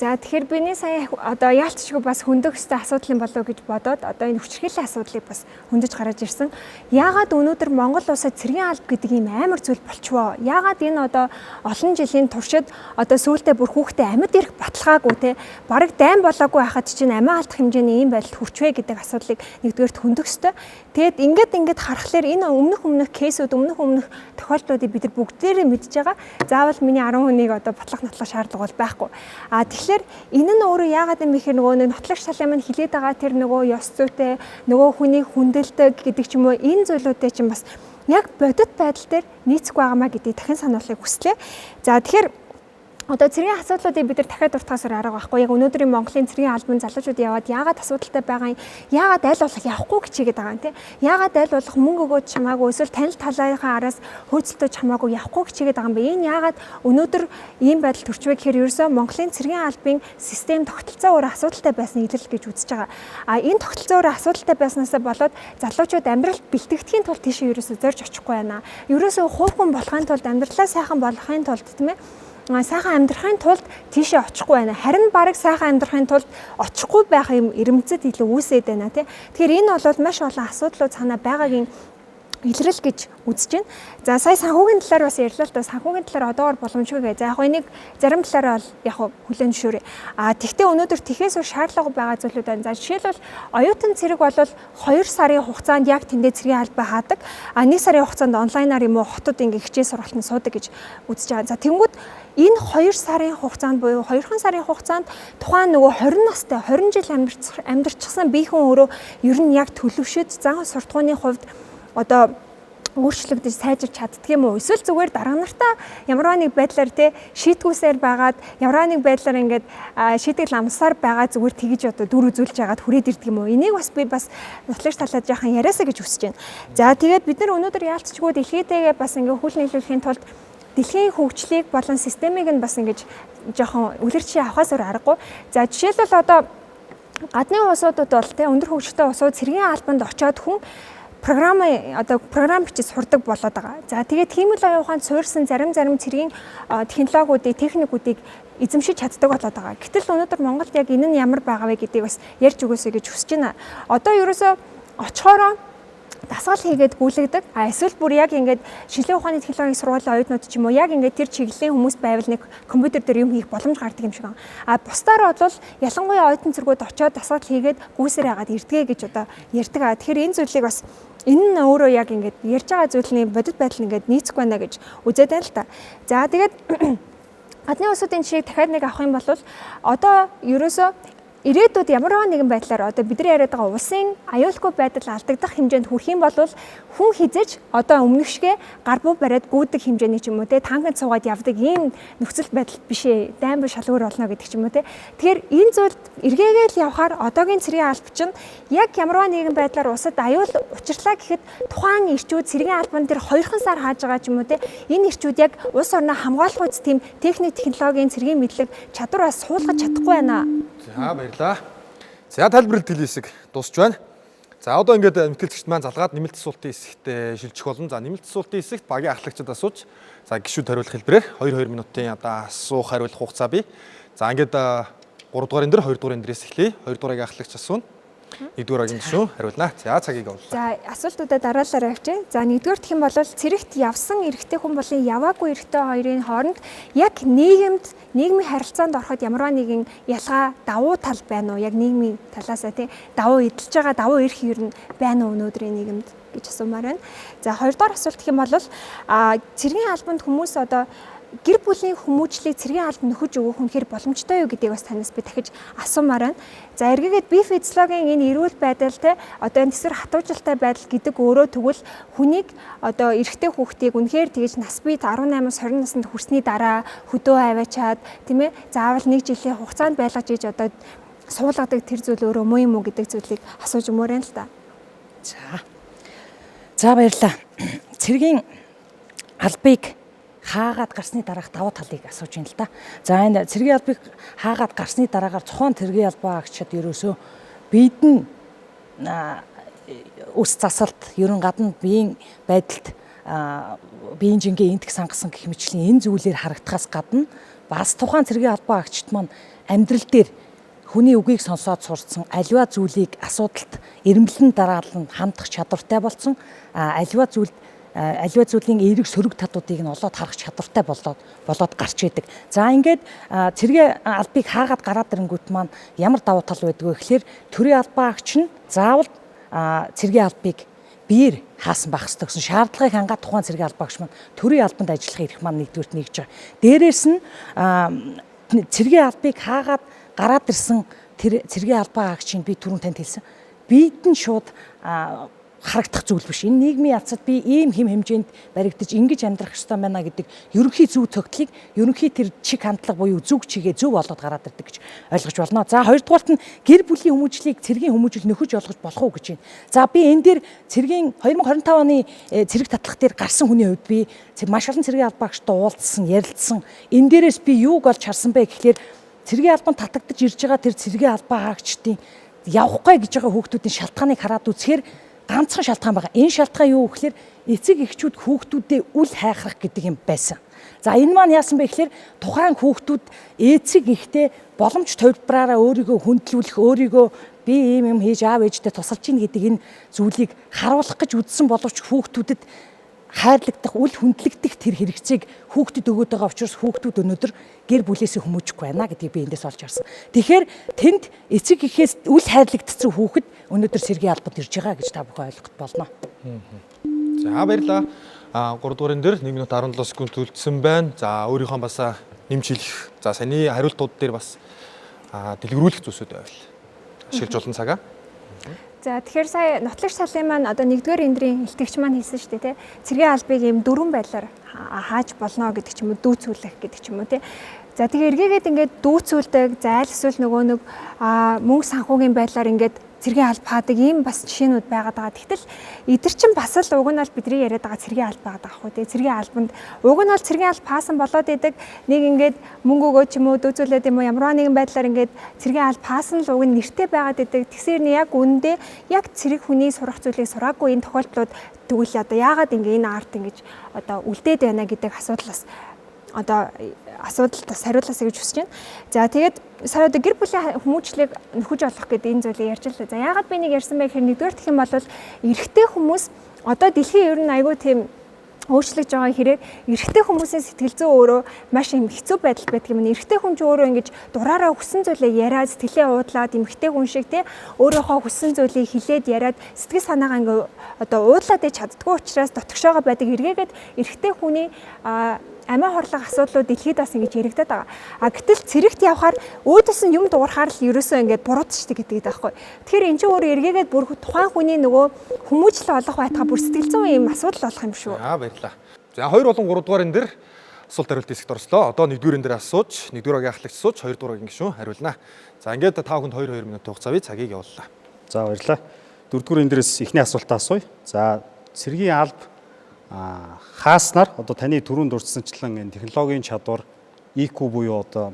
За, тэгэхээр биний сая одоо яалтчгүй бас хөндөх ёстой асуудал юм болов гэж бодоод одоо энэ хүчирхийллийн асуудлыг бас хөндөж гаргаж ирсэн. Яагаад өнөөдөр Монгол улсад цэргийн алба гэдэг ийм амар зүйл болчихвоо? Яагаад энэ одоо олон жилийн туршид одоо сүүлдээ бүр хүүхдээ амьд ирэх баталгаагүй те бараг дайн болоогүй байхад чинь амиа алдах хэмжээний ийм байдалд хүрчвэ гэдэг асуудлыг нэгдүгээрт хөндөх ёстой. Тэгэд ингээд харахаар энэ өмнөх кейсүүд, өмнөх тохиолдлуудыг бид нар бүгдээрээ мэдж байгаа. Заавал миний 10 хүнийг одоо батлах нотлох шаардлага бол байхгүй. А тэгэхээр энэ нь өөрөө яагаад юм бэ гэхээр нөгөө нэг нотлагч талын маань хилээд байгаа тэр нөгөө ёс зүйтэй, нөгөө хүнийг хүндэлдэг гэдэг ч юм уу, энэ зүйлүүдээ чинь бас яг бодит байдал дээр нийцэхгүй байгаамаа гэдгийг дахин сануулахыг хүслээ. За, тэгэхээр Одоо цэргийн асуудлуудыг бид нар дахиад дуртахаас арга байхгүй. Яг өнөөдрийн Монголын цэргийн албан залуучууд яваад яагаад асуудалтай байгаа юм, яагаад аль болох явахгүй хичээгээд байгаа юм те. Яагаад аль болох мөнгө өгөөд ч хамаагүй эсвэл танил талынхаа араас хөөцөлтөж хамаагүй явахгүй хичээгээд байгаа юм бэ? Энэ яагаад өнөөдөр ийм байдал төрчвэ гэхээр ерөөсөө Монголын цэргийн албын систем тогтолцоо өөрөө асуудалтай байсныг илэрлэл гэж үзэж байгаа. А энэ тогтолцоо өөрөө асуудалтай байснаасаа болоод залуучууд амьдралд бэлтгэхийн тулд тийшээ ерөөсөө зорж очихгүй байна. Ерөөсөө хувь хүн болохын тулд, амьдралаа сайхан болгохын тулд, тийм ээ, сайхан амьдрахын тулд тийшээ очихгүй байна. Харин бараг сайхан амьдрахын тулд очихгүй байх юм эрэмцэд илүү үүсээд байна тий. Тэгэхээр энэ бол маш олон асуудлууд цаанаа байгаагийн илрэл гэж үзэж байна. За, сая санхүүгийн талаар бас ярьлаа л да. Санхүүгийн талаар одоогор боломжгүй гэ. За, яг энийг зарим талаараа бол яг хүлээн зөвшөөрье. А тэгтээ өнөөдөр тэхээс шаардлага байгаа зүйлүүд байна. За, жишээлбэл, оюутан цэрэг бол 2 сарын хугацаанд яг тэндээ цэргийн албаа хаадаг. А 1 сарын хугацаанд онлайнаар юм уу хотод ингээ хичээл сургалтанд суудаг гэж үзэж байгаа. За, тэнгүүд энэ 2 сарын хугацаанд буюу 2 сарын хугацаанд тухайн нөгөө 20 настай 20 жил амьдарчихсан бие хүн өөрөө ер нь яг төлөвшөд зан суртахууны хувьд одоо өөрчлөгдөж сайжирч чаддаг юм уу? Эсвэл зүгээр дарга нартаа ямар нэг байдлаар те шийтгүүсээр байгаад, ямар нэг байдлаар ингээд шийтгэл амсаар байгаа зүгээр тэгж одоо дүр үзүүлж хагаад хүрээд ирдэг юм уу? Энийг бас би бас нотлогч талаа жаахан яриасаа гэж хүсэж байна. За, тэгээд бид нар өнөөдөр яалтчгүй дэлхийдээгээ бас ингээд хүл нийлүүлэхийн тулд дэлхийн хөгжлийг болон системийг нь бас ингэж жоохон үлгэр жишээ авахаас өөр аргагүй. За, жишээлбэл, одоо гадны улсуудад бол те өндөр хөгжилтэй улсууд цэргийн албанд очиод хүн програм, одоо програм бичиж сурдаг болоод байгаа. За, тэгээд хиймэл оюун ухаанд суурьсан зарим зарим цэргийн технологиудыг, техникүүдийг эзэмшиж чаддаг болоод байгаа. Гэтэл өнөөдөр Монголд яг энэ нь ямар байгаа вэ гэдгийг бас ярьж өгөөсэй гэж хүсэж байна. Одоо ерөөсөө очихороо дасгал хийгээд гүйлгдэг. А эсвэл бүр яг ингээд шинжилгээ ухааны технологийн сургуулийн оюутнууд ч юм уу, яг ингээд тэр чиглэлийн хүмүүс байвал нэг компьютер дээр юм хийх боломж гардаг юм шиг байна. А бусдаар бол ялангуяа оюутан цэргүүд очиод дасгал хийгээд гүйсээр хагаад ирдгээ гэж одоо ярьдаг. А тэгэхээр энэ зүйлийг бас, энэ нь өөрөө яг ингээд ярьж байгаа зүйлний бодит байдал ингээд нийцэхгүй байна гэж үзээд байна л та. За, тэгээд гадны улсуудын жишээг дахиад нэг авах юм бол одоо ерөөсөө ирээдүйд ямар нэгэн байдлаар одоо бидний яриад байгаа улсын аюулгүй байдал алдагдах хэмжээнд хүрэх юм бол хүн хизэж одоо өмнөх шигэ гар буу бариад гүйдэг хэмжээний ч юм уу те танканд суугаад явдаг ийм нөхцөл байдал биш ээ, дайн буй шалгуур болно гэдэг ч юм уу те. Тэгэхээр энэ зүйлд эргээгээл явхаар одоогийн цэргийн алба чинь яг ямар нэгэн байдлаар улсад аюул учирлаа гэхэд тухайн эрчүүд цэргийн албан дээр 2 сар хааж байгаа ч юм уу те, энэ эрчүүд яг улс орноо хамгаалах үз тийм техник, технологийн цэргийн мэдлэг, чадвар бас суулгаж чадахгүй байна. За, баярлалаа. За, тайлбарлалт хэсэг дуусч байна. За, одоо ингээд мэтгэлцэгчд маань залгаад нэмэлт асуултын хэсэгт шилжих болно. За, нэмэлт асуултын хэсэгт багийн ахлагчид асууж, за гишүүд хариулах хэлбэрээр 2 2 минутын одоо асуух хариулах хугацаа бий. За, ингээд 3 дугаар энэ дэр 2 дугаар энэ дээрээс эхлэе. 2 дугаарыг ахлагч асууна. 1 дугаар агийн гишүүн хариулнаа. За, цагийг оруулаа. За, асуултуудаа дараалал авчээ. За, нэгдүгээр гэх юм бол цэрэгт явсан эрэгтэй хүн болон яваагүй эрэгтэй хоёрын хооронд яг нийгэмд, нийгмийн харилцаанд ороход ямар нэгэн ялгаа, давуу тал байна уу? Яг нийгмийн талаасаа тий давуу эдэлж байгаа давуу эрх ер нь байна уу өнөөдрийн нийгэмд гэж асуумаар байна. За, хоёрдугаар асуулт гэх юм бол цэргийн албанд хүмүүс одоо гэр бүлийн хүмүүжлийг цэргийн албанд нөхөж өгөх үнэхээр боломжтой юу гэдгийг бас танаас би дахиж асуумаар байна. За, эргээгээд бие физиологийн энэ эрүүл байдал те одоо энэ тэсвэр хатуужилтай байдал гэдэг өөрөө тэгвэл хүнийг одоо эрэгтэй хүүхдийг үнэхээр тэгэж нас бие 18-аас 20 наснд хүрсний дараа хөдөө аваачаад, тийм ээ, заавал нэг жилийн хугацаанд байлгаж иж одоо суулгадаг тэр зүйл өөрөө муу юм уу гэдэг зүйлийг асууж өгмөр юм л та. За. За, баярлалаа. Цэргийн албыг хаагаад гарсны дараах давуу талыг асууж байна л да. За, энэ цэргийн албыг хаагаад гарсны дараагаар тухайн цэргийн албаа агчид ерөөсөө бид нь өс засалт, ерөн гадна биеийн байдалд, биеийн жингээ энтх сангасан гэх мэтчлийн энэ зүйлээр харагдахаас гадна бас тухайн цэргийн албаа агчид маань амьдрал дээр хүний үгийг сонсоод сурцсан, аливаа зүйлийг асуудалт эрмэлэн дараалан хандах чадвартай болсон, аливаа зүйлд, аливаа зүйлийн эерэг сөрөг талуудыг нь олоод харах чадвартай болоод гарч идэг. За, ингээд цэргийн албыг хаагаад гараад ирэнгүүт маань ямар давуу тал байдаг вэ гэхээр төрийн албаа агч нь заавал цэргийн албыг биеэр хаасан байх хэрэгтэй гэсэн шаардлагыг хангаад тухайн цэргийн албаагч маань төрийн албанд ажиллах эрх маань нэгдүгüрт нэгж байгаа. Дээрээс нь цэргийн албыг хаагаад гараад ирсэн тэр цэргийн албаа агчийг би түрүүн танд хэлсэн. Бид нь шууд Харагдах зүйл биш. Энэ нийгмийн явцад би ийм хэм хэмжээнд баригдаж ингэж амьдрах ёстой байна гэдэг ерөнхий зөв цогтлыг, ерөнхий тэр чиг хандлага буюу зүг чигээ зөв олоод гараад ирдэг гэж ойлгож болно. За, хоёрдугаарт нь гэр бүлийн хүмүүжлийг цэргийн хүмүүжил нөхөж олгож болох уу гэж байна. За, би энэ дээр цэргийн 2025 оны цэрэг татлах дээр гарсан хүний хувьд би маш олон цэргийн албаагчтай уулзсан, ярилцсан. Энэ дээрээс би юуг олж харсан бэ гэхлээр цэргийн албанд татагдаж ирж байгаа тэр цэргийн албаа хаагчдын явахгүй гэж байгаа хүүхдүүдийн шалтгааныг хараад үзэхээр ганцхан шалтгаан байгаа. Энэ шалтгаан юу гэхээр эцэг эхчүүд хүүхдүүдээ үл хайхрах гэдэг юм байсан. За, энэ маань яасан бэ гэхээр тухайн хүүхдүүд эцэг эхтэй боломж төвлөрөөрөө өөрийгөө хүндлүүлэх, өөрийгөө би ийм юм хийж аав ээжтэй тусалж ийн гэдэг энэ зүйлийг харуулах гэж үзсэн боловч хүүхдүүдэд хайрлагдах, үл хүндлэгдэх тэр хэрэгцээг хүүхдэд өгөөд байгаа учраас хүүхдүүд өнөөдөр гэр бүлээсээ хүмүүжихгүй байна гэдгийг би эндээс олж харсан. Тэгэхээр тэнд эцэг эхээс үл хайрлагдсан хүүхэд өнөөдөр цэргийн албанд ирж байгаа гэж та бүхэн ойлгох болно. За, баярлалаа. 3 дугаарын дээр 1 минут 17 секунд үлдсэн байна. За, өөрийнхөө бас нэмж хэлэх. За, саяны хариултууд дээр бас дэлгэрүүлэх зүйлсүүд байвал ашиглаж болно цагаа. За, тэгэхээр сая нутлагч талын маань одоо нэгдүгээр эндрийн илтгэгч маань хэлсэн шүү дээ, тий. Цэргийн албыг ийм дөрвөн байдлаар хааж болно гэдэг ч юм уу, дүүцүүлэх гэдэг ч юм уу, тий. За, тэгээ эргээгээд ингээд дүүцүүлдэг, зайл эсвэл нөгөө нэг мөнгө санхүүгийн байдлаар ингээд цэргийн алба хаадаг ийм бас жишээнүүд байгаад байгаа. Тэгтэл эдгэр чинь бас л уг нь бол бидний яриад байгаа цэргийн алба байгаа байхгүй тий. Цэргийн албанд уг нь бол цэргийн алба хаасан болоод идэг нэг ингээд мөнгө өгөө ч юм уу, дүүцүүлээд юм уу, ямар нэгэн байдлаар ингээд цэргийн алба хаасан л уг нь нэртэй байгаад идэг. Тэгсээр нь яг үнэндээ яг цэрэг хүний сурах зүйлийг сураагүй энэ тохиолдлууд тэгвэл одоо яагаад ингээ энэ арт ингэж одоо үлдээд байна гэдэг асуудал бас одоо асуудалд бас хариулаасаа гэж хүсэж байна. За, тэгээд сая одоо гэр бүлийн хүмүүжлийг нөхөж олох гэдэг энэ зүйлийг ярьж лээ. За, яагаад би нэг ярьсан бэ гэхээр нэгдүгээр гэх юм бол эрэгтэй хүмүүс одоо дэлхийн ер нь айгүй тийм өөрчлөгдөж байгаа хэрэг эрэгтэй хүмүүсийн сэтгэл зүй өөрөө маш юм хэцүү байдал байдаг юм. Эрэгтэй хүн ч өөрөө ингэж дураараа хүссэн зүйлээ яриад, сэтгэлээ уудлаад, эмэгтэй хүн шиг тий өөрийнхөө хүссэн зүйлийг хилээд яриад, сэтгэл санаагаа ингээ одоо уудлаад иж чаддгүй учраас дотгошоогоо байдаг. Эргээгээд эрэгтэй хүний амиа хорлох асуудлууд дэлхийд бас ингэж яригдаад байгаа. А гэтэл цэрэгт явхаар өөдөөс нь юм дуурахаар л ерөөсөө ингээд буруутчдаг гэдэг даахгүй. Тэгэхээр эн чинь өөр эргээгээд бүр тухайн хүний нөгөө хүмүүжил олох байтугай бүр сэтгэл зүйн юм асуудал болох юм шүү. За, баярлалаа. За, 2 болон 3 дугаарын дээр асуулт хариулт хэсэгт орслоо. Одоо 1-р энэ дээр асууж, 1-р агийн ахлагч сууж, 2-р агийн гишүүн хариулнаа. За, ингээд та бүхэнд 2 2 минутын хугацаа бий, цагийг явууллаа. За, баярлалаа. Дөрөвдүгээр энэ дээрээс эхний асуултаа асууя. За, цэргийн алба хааснаар одоо таны түрүүнд дурдсанчлан энэ технологийн чадвар, IQ буюу одоо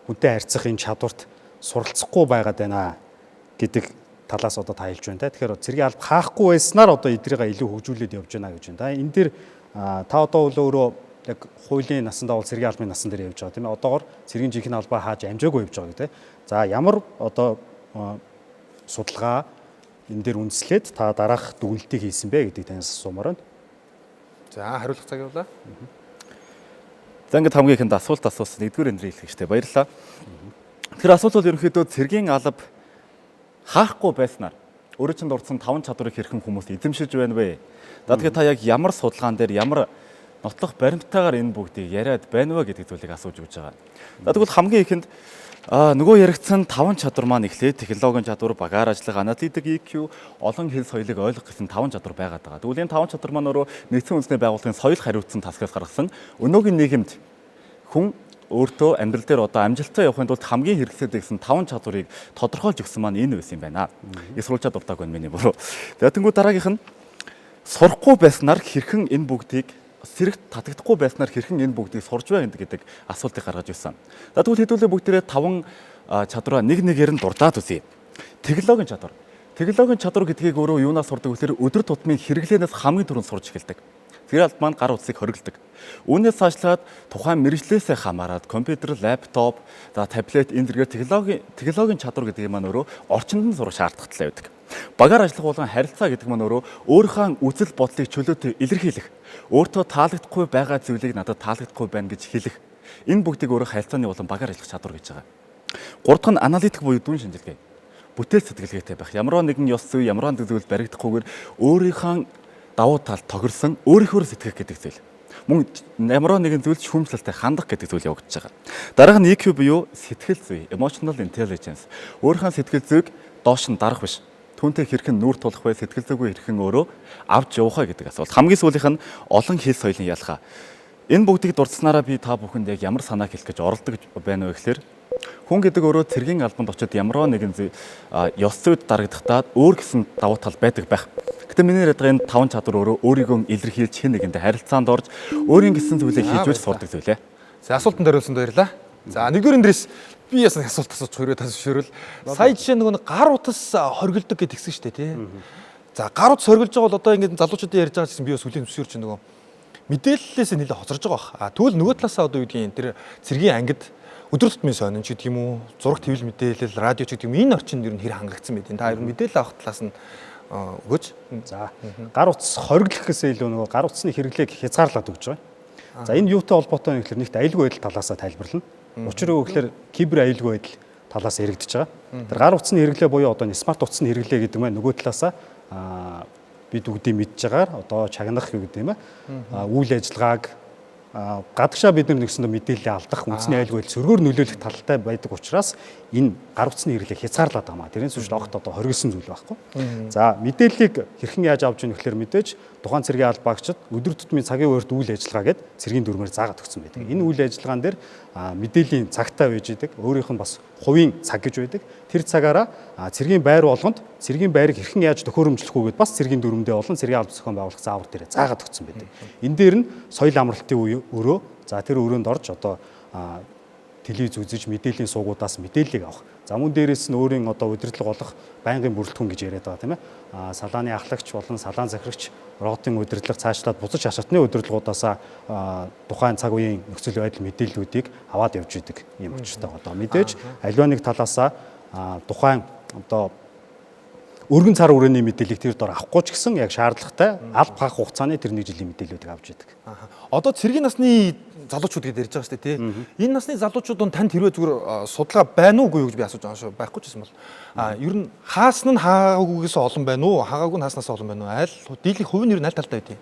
хүнтэй харьцах энэ чадварт суралцахгүй байгаад байна гэдэг талаас одоо та хэлж байна та. Тэгэхээр цэргийн алба хаахгүй байснаар одоо эдрийгээ илүү хөгжүүлээд явж байна гэж байна та. Энэ дээр та одоо өөрөө яг хуулийн насан дагуу цэргийн албаны насан дээр явж байгаа, тийм ээ. Одоогор цэргийн жинхэнэ албаа хааж амжаагүй явж байгаа гэдэг. За, ямар одоо судалгаа энэ дээр үндэслээд та дараах дүгнэлтийг хийсэн бэ гэдгийг танаас асуумаар байна. За, хариулах цаг явуулаа. За, ингээд хамгийн ихэнд асуулт асуусан нэгдүгээр эндрийн хэлэгчтэй баярлалаа. Тэгэхээр асуулт бол ерөнхийдөө цэргийн алба хаахгүй байснаар өөрөө чинь дурдсан таван чадварыг хэрхэн хүмүүс эзэмшиж байна вэ? За, тэгэхээр та яг ямар судалгаан дээр, ямар нотлох баримттайгаар энэ бүгдийг яриад байна вэ гэдэг зүйлийг асууж өгч байгаа. За, тэгвэл хамгийн ихэнд нөгөө яригдсан таван чадвар маань эхлээд технологийн чадвар, багаар ажиллах, аналитик EQ, олон хэл соёлыг ойлгох гэсэн таван чадвар байгаад байгаа. Тэгвэл энэ таван чадвар маань өөрөө нэгдсэн үндэсний байгууллагын соёл хариуцсан тасгаас гаргасан өнөөгийн нийгэмд хүн өөртөө амьдрал дээр одоо амжилттай явахын тулд хамгийн хэрэгцээтэй гэсэн таван чадварыг тодорхойлж өгсөн маань энэ байсан юм байна. Их сурвалжаа дуртааг байна, миний буруу. За, тэнгуү дараагийнх нь сурахгүй байснаар хэрхэн энэ бүгдийг, сэрэгт татагдахгүй байснаар хэрхэн энэ бүгдийг сурж байна гэдэг асуултыг гаргаж ирсэн. За, тэгвэл хэдүүлээ бүгдээрээ таван чадвараа нэг нэгээр нь дурдаад үзье. Технологийн чадвар. Технологийн чадвар гэдгийг өөрөө юунаас сурдаг вэ гэхээр өдөр тутмын хэрэглээнээс хамгийн түрүүнд сурч эхэлдэг. Тэр аль маань гар утсыг хориглодог. Үүнээс цаашлаад тухайн мэргэжлээсээ хамаарат компьютер, лаптоп, за таблет энэ зэргээр технологийн чадвар гэдэг юм маань өөрөө орчинд нь сурах шаардлагатай байдаг. Багаар ажиллах болгон харилцаа гэдэг маань өөрөө өөрийнхөө үзэл бодлыг чөлөөтэй илэрхийлэх, өөртөө таалагдахгүй байгаа зүйлийг надад таалагдахгүй байна гэж хэлэх. Энэ бүгдийг өөрөө харилцааны болон багаар ажиллах чадвар гэж байгаа. Гурав дахь нь аналитик буюу дүн шинжилгээ. Бүтээл сэтгэлгээтэй байх. Ямар нэгэн ёс зүй, ямар нэгэн зүйл баригдахгүйгээр өөрийнхөө давуу тал тохирсон өөрийнхөө сэтгэх гэдэг зүйл. Мөн ямар нэгэн зүйлд шүүмжлэлтэй хандах гэдэг зүйл явагдаж байгаа. Дараах нь EQ буюу сэтгэл зүй, emotional intelligence. Өөрийнхөө сэтгэл зүйг доош нь дарах биш. Түүнтэй хэрхэн нүүр тулах вэ? Сэтгэл зүгөө хэрхэн өөрөө авч явах вэ гэдэг асуулт. Хамгийн сүүлийнх нь олон хэл соёлын ялгаа. Энэ бүгдийг дурдсанараа би та бүхэнд яг ямар санаа хэлэх гэж оролдож байна вэ гэхээр хүн гэдэг өөрөө цэргийн албанд очиод ямар нэгэн ёс зүйд дарагдахдаа өөр гэсэн давуу тал байдаг байх. Гэтэ миний яриад байгаа энэ таван чадвар өөрөө өөрийгөө илэрхийлж хэн нэгэнтэй харилцаанд орж өөрийн гэсэн зүйлийг хийж үл сурдаг зүйлээ. За, асуултанд хариулсанд баярлалаа. За, нэгдүгээр эндрээс би ясан асуулт асууж хэрвээ та зөвшөөрвөл. Сая жишээ нөгөө нэг гар утас хоригддог гэж тэгсэн шүү дээ, тий. За, гар утас хоригдож байгаа бол одоо ингээд залуучуудын ярьж байгаа гэсэн би бас хүлийн зөвшөөрч нөгөө мэдээллээс нэлээд хоцорж байгаа бах. А тэгвэл нөгөө талаасаа одоо юу гэдгийг тэр цэргийн ангид өдөр тутмын сонин ч гэдэг юм уу, зураг твэл мэдээлэл, радио ч гэдэг юм, энэ орчинд ер нь хэр хангагдсан байд. Та ер нь мэдээлэл авах талаас нь өгөөч. За, гар утас хориглох гэсэн илүү нөгөө гар утасны хэрэглээг хязгаарлаад өгч байгаа. За, энэ юутай холбоотой вэ гэхээр нэгт аюулгүй байдал талаасаа тайлбарлана. Учир юу гэхээр кибер аюулгүй байдал талаас яригдж байгаа. Тэр гар утасны хэрэглээ буюу одоо смарт утасны хэрэглээ гэдэг маань нөгөө талаасаа бид бүгдийг мэдж байгаагаар одоо чагнах юу гэдэг юм аа үйл ажиллагааг гадагшаа бид нар нэгсэндээ мэдээлэл алдах, үндэсний аюулгүй байдал сөргөөр нөлөөлөх талтай байдаг учраас энэ гар утасны хэрэглээг хязгаарлаад байгаа маа. Тэрнээс биш огт одоо хоригдсон зүйл байхгүй. За, мэдээллийг хэрхэн яаж авч ийнэ гэхээр мэдээж тухайн цэргийн албаагчид өдөр тутмын цагийн хуваарьт үйл ажиллагаа гээд цэргийн дүрмээр заагаад өгсөн байдаг. Энэ үйл ажиллагаан дээр мэдээллийн цагтаа байж идэг. Өөрийнх нь бас хувийн цаг гэж байдаг. Тэр цагаараа цэргийн байр болгонд цэргийн байрыг хэрхэн яаж төхөөрөмжлөх үү гэдээ бас цэргийн дүрмдээ болон цэргийн алба зохион байгуулах заавар дээр заагаад өгсөн байдаг. Энэ дээр нь соёл амралтын өрөө, за тэр өрөөнд орж одоо телевиз үзэж мэдээллийн суугуудаас мэдээллийг авах. За, мөн дээрээс нь өөрийн одоо удирдлага болох байнгын бүрэлдэхүүн гэж яриад байгаа, тийм ээ. Салааны ахлагч болон салаан захирагч, ротын удирдлага цаашлаад буцаж ашаатны удирдлагуудаасаа тухайн цаг үеийн нөхцөл байдал мэдээллүүдийг аваад явж идэг ийм учиртай одоо мэдээж аливаа нэг талаасаа тухайн одоо өргөн цар хүрээний мэдээллийг тэр дор авахгүй ч гэсэн яг шаардлагатай алба хаах хугацааны тэр нэг жилийн мэдээллүүдийг авч идэг. Одоо цэргийн насны залуучууд гэдээ ярьж байгаа шүү дээ, тий. Энэ насны залуучууд нь танд хэрвээ зүгээр судалгаа байна уугүй юу гэж би асууж байгаа шүү. Байхгүй ч гэсэн бол. Ер нь хаасан нь хаагаагүйгээс олон байна уу? Хаагаагүй нь хааснаас олон байна уу? Аль дийлэх хувь нь ер нь аль талтай байдیں۔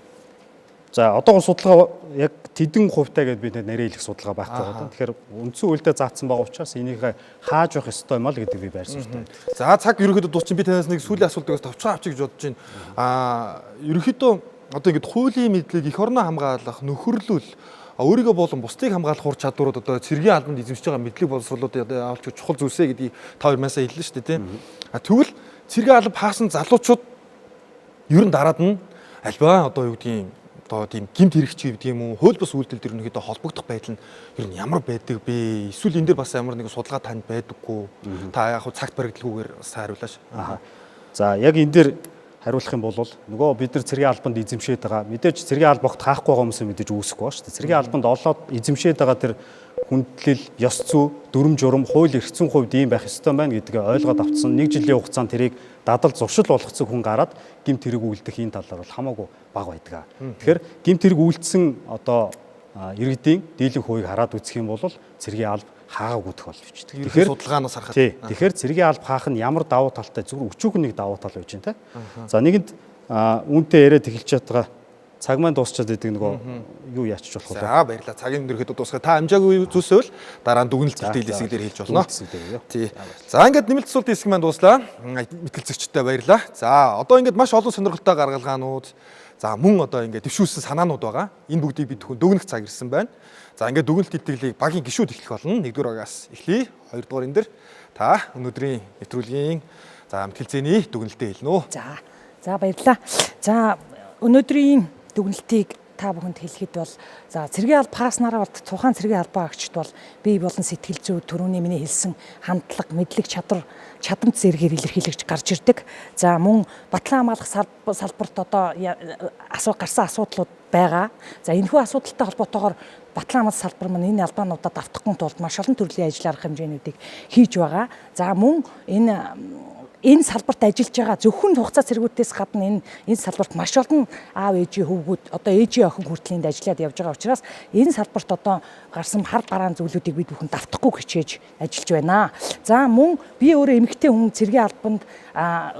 За, одоогор судалгаа яг тэдэн хувьтай гэдээ бид нарийн хэлэх судалгаа байхгүй байгаа. Тэгэхээр үндсэн хуульдаа заасан байгаа учраас энийг хааж явах ёстой юм ал гэдэг би байр суурьтай. За, цаг ерөнхийдөө дуусчин, би танаас нэг сүүлийн асуултыг бас товчхон авчих гэж бодож байна. Ерөнхийдөө одоо ингэж хуулийн мэдлэг эх орноо хамгаалах, нөхөрлөл, өөрийгөө болон бусдыг хамгаалах ур чадварууд одоо цэргийн албанд эзэмшиж байгаа мэдлэг боловсролууд одоо авалч чухал зүйлсээ гэдгийг та хоёр маань сайн хэллээ шүү дээ, тийм. Тэгвэл цэргийн алба хаасан залуучууд ер нь дараад нь альбаа одоо юу гэдгийг одоо тийм гэмт хэрэгч гэдэг юм уу, хууль бус үйлдэл төр ерөнхийдөө холбогдох байдал нь ер нь ямар байдаг бэ? Эсвэл энэ дээр бас ямар нэгэн судалгаа танд байдаггүй? Та яг цагт баригдалгүйгээр бас хариулаач. За, яг энэ дээр хариулах юм бол нөгөө бид нар цэргийн албанд эзэмшээд байгаа мэдээж цэргийн алба огт хаахгүй байгаа хүмүүс мэдээж үүсэхгүй ба шүү дээ. Цэргийн албанд олоод эзэмшээд байгаа тэр хүндлэл, ёс зүй, дүрм журам, хууль эрх зүйн хувьд ийм байх ёстой байна гэдгээ ойлгоод авцсан. Нэг жилийн хугацаанд тэрийг дадал зуршил болгоцсон хүн гараад гэмт хэрэг үйлдэх энэ талаар бол хамаагүй бага байдаг. Тэгэхээр гэмт хэрэг үйлдсэн одоо иргэдийн дийлэнх хувийг хараад үзэх юм бол цэргийн алба хаагаагүй тохиолдол бичдэг. Тэгэхээр судалгаанаас харахад. Тэгэхээр цэргийн алба хаах нь ямар давуу талтай, зүгээр өчүүхэн нэг давуу тал байж байна те. За, нэгэнд үүнтэй яриад эхэлж байгаа цаг маань дуусчаад идэг нөгөө юу яачих болох вэ? За, баярлалаа. Цагийн өндөр дуусгая. Та амжаагүй зүйлсэвэл дараа нь дүгнэлт бэлтгэл хэсэг дээр хэлж болно. Тий. За, ингээд нэмэлт асуултын хэсэг маань дууслаа. Мэтгэлцэгчтэй баярлалаа. За, одоо ингээд маш олон сонирхолтой гаргалгаанууд, за мөн одоо ингээд дэвшүүлсэн санаанууд байгаа. Энэ бүгдийг бид хүн дүгнэх цаг ирсэн байна. За, ингээд дүгнэлт итгэлийг багийн гишүүд эхлэх болно. Нэгдүгээр багаас эхлэе. Хоёрдугаар энэ дэр та өнөөдрийн нэвтрүүлгийн за мэтгэлцээний дүгнэлтээ хэлнэ үү? За, баярлалаа. За, өнөөдрийн дүгнэлтийг та бүхэнд хэлэхэд бол за цэргийн алба хааснараа бол тухайн цэргийн албаа агчд бол бие болон сэтгэл зүй төрөүний миний хэлсэн хандлага, мэдлэг, чадвар, чадамт зэрэгээр илэрхийлэгч гарч ирдэг. За, мөн батлан хамгаалах салбарт одоо гарсан асуудлууд байгаа. За, энэхүү асуудалтай холбоотойгоор батлан хамгаалах салбар маань энэ албаануудад автахгүй тулд маш олон төрлийн ажил арга хэмжээнүүдийг хийж байгаа. За, мөн энэ салбарт ажиллаж байгаа зөвхөн хугацаа цэргүүдээс гадна энэ салбарт маш олон аав ээжийн хөвгүүд одоо ээжийн охин хүртэл энд ажиллаад явж байгаа учраас энэ салбарт одоо гарсан хар бараан зүйлүүдийг бид бүхэн давтахгүй хичээж ажиллаж байна. За, мөн би өөрөө эмэгтэй хүн цэргийн албанд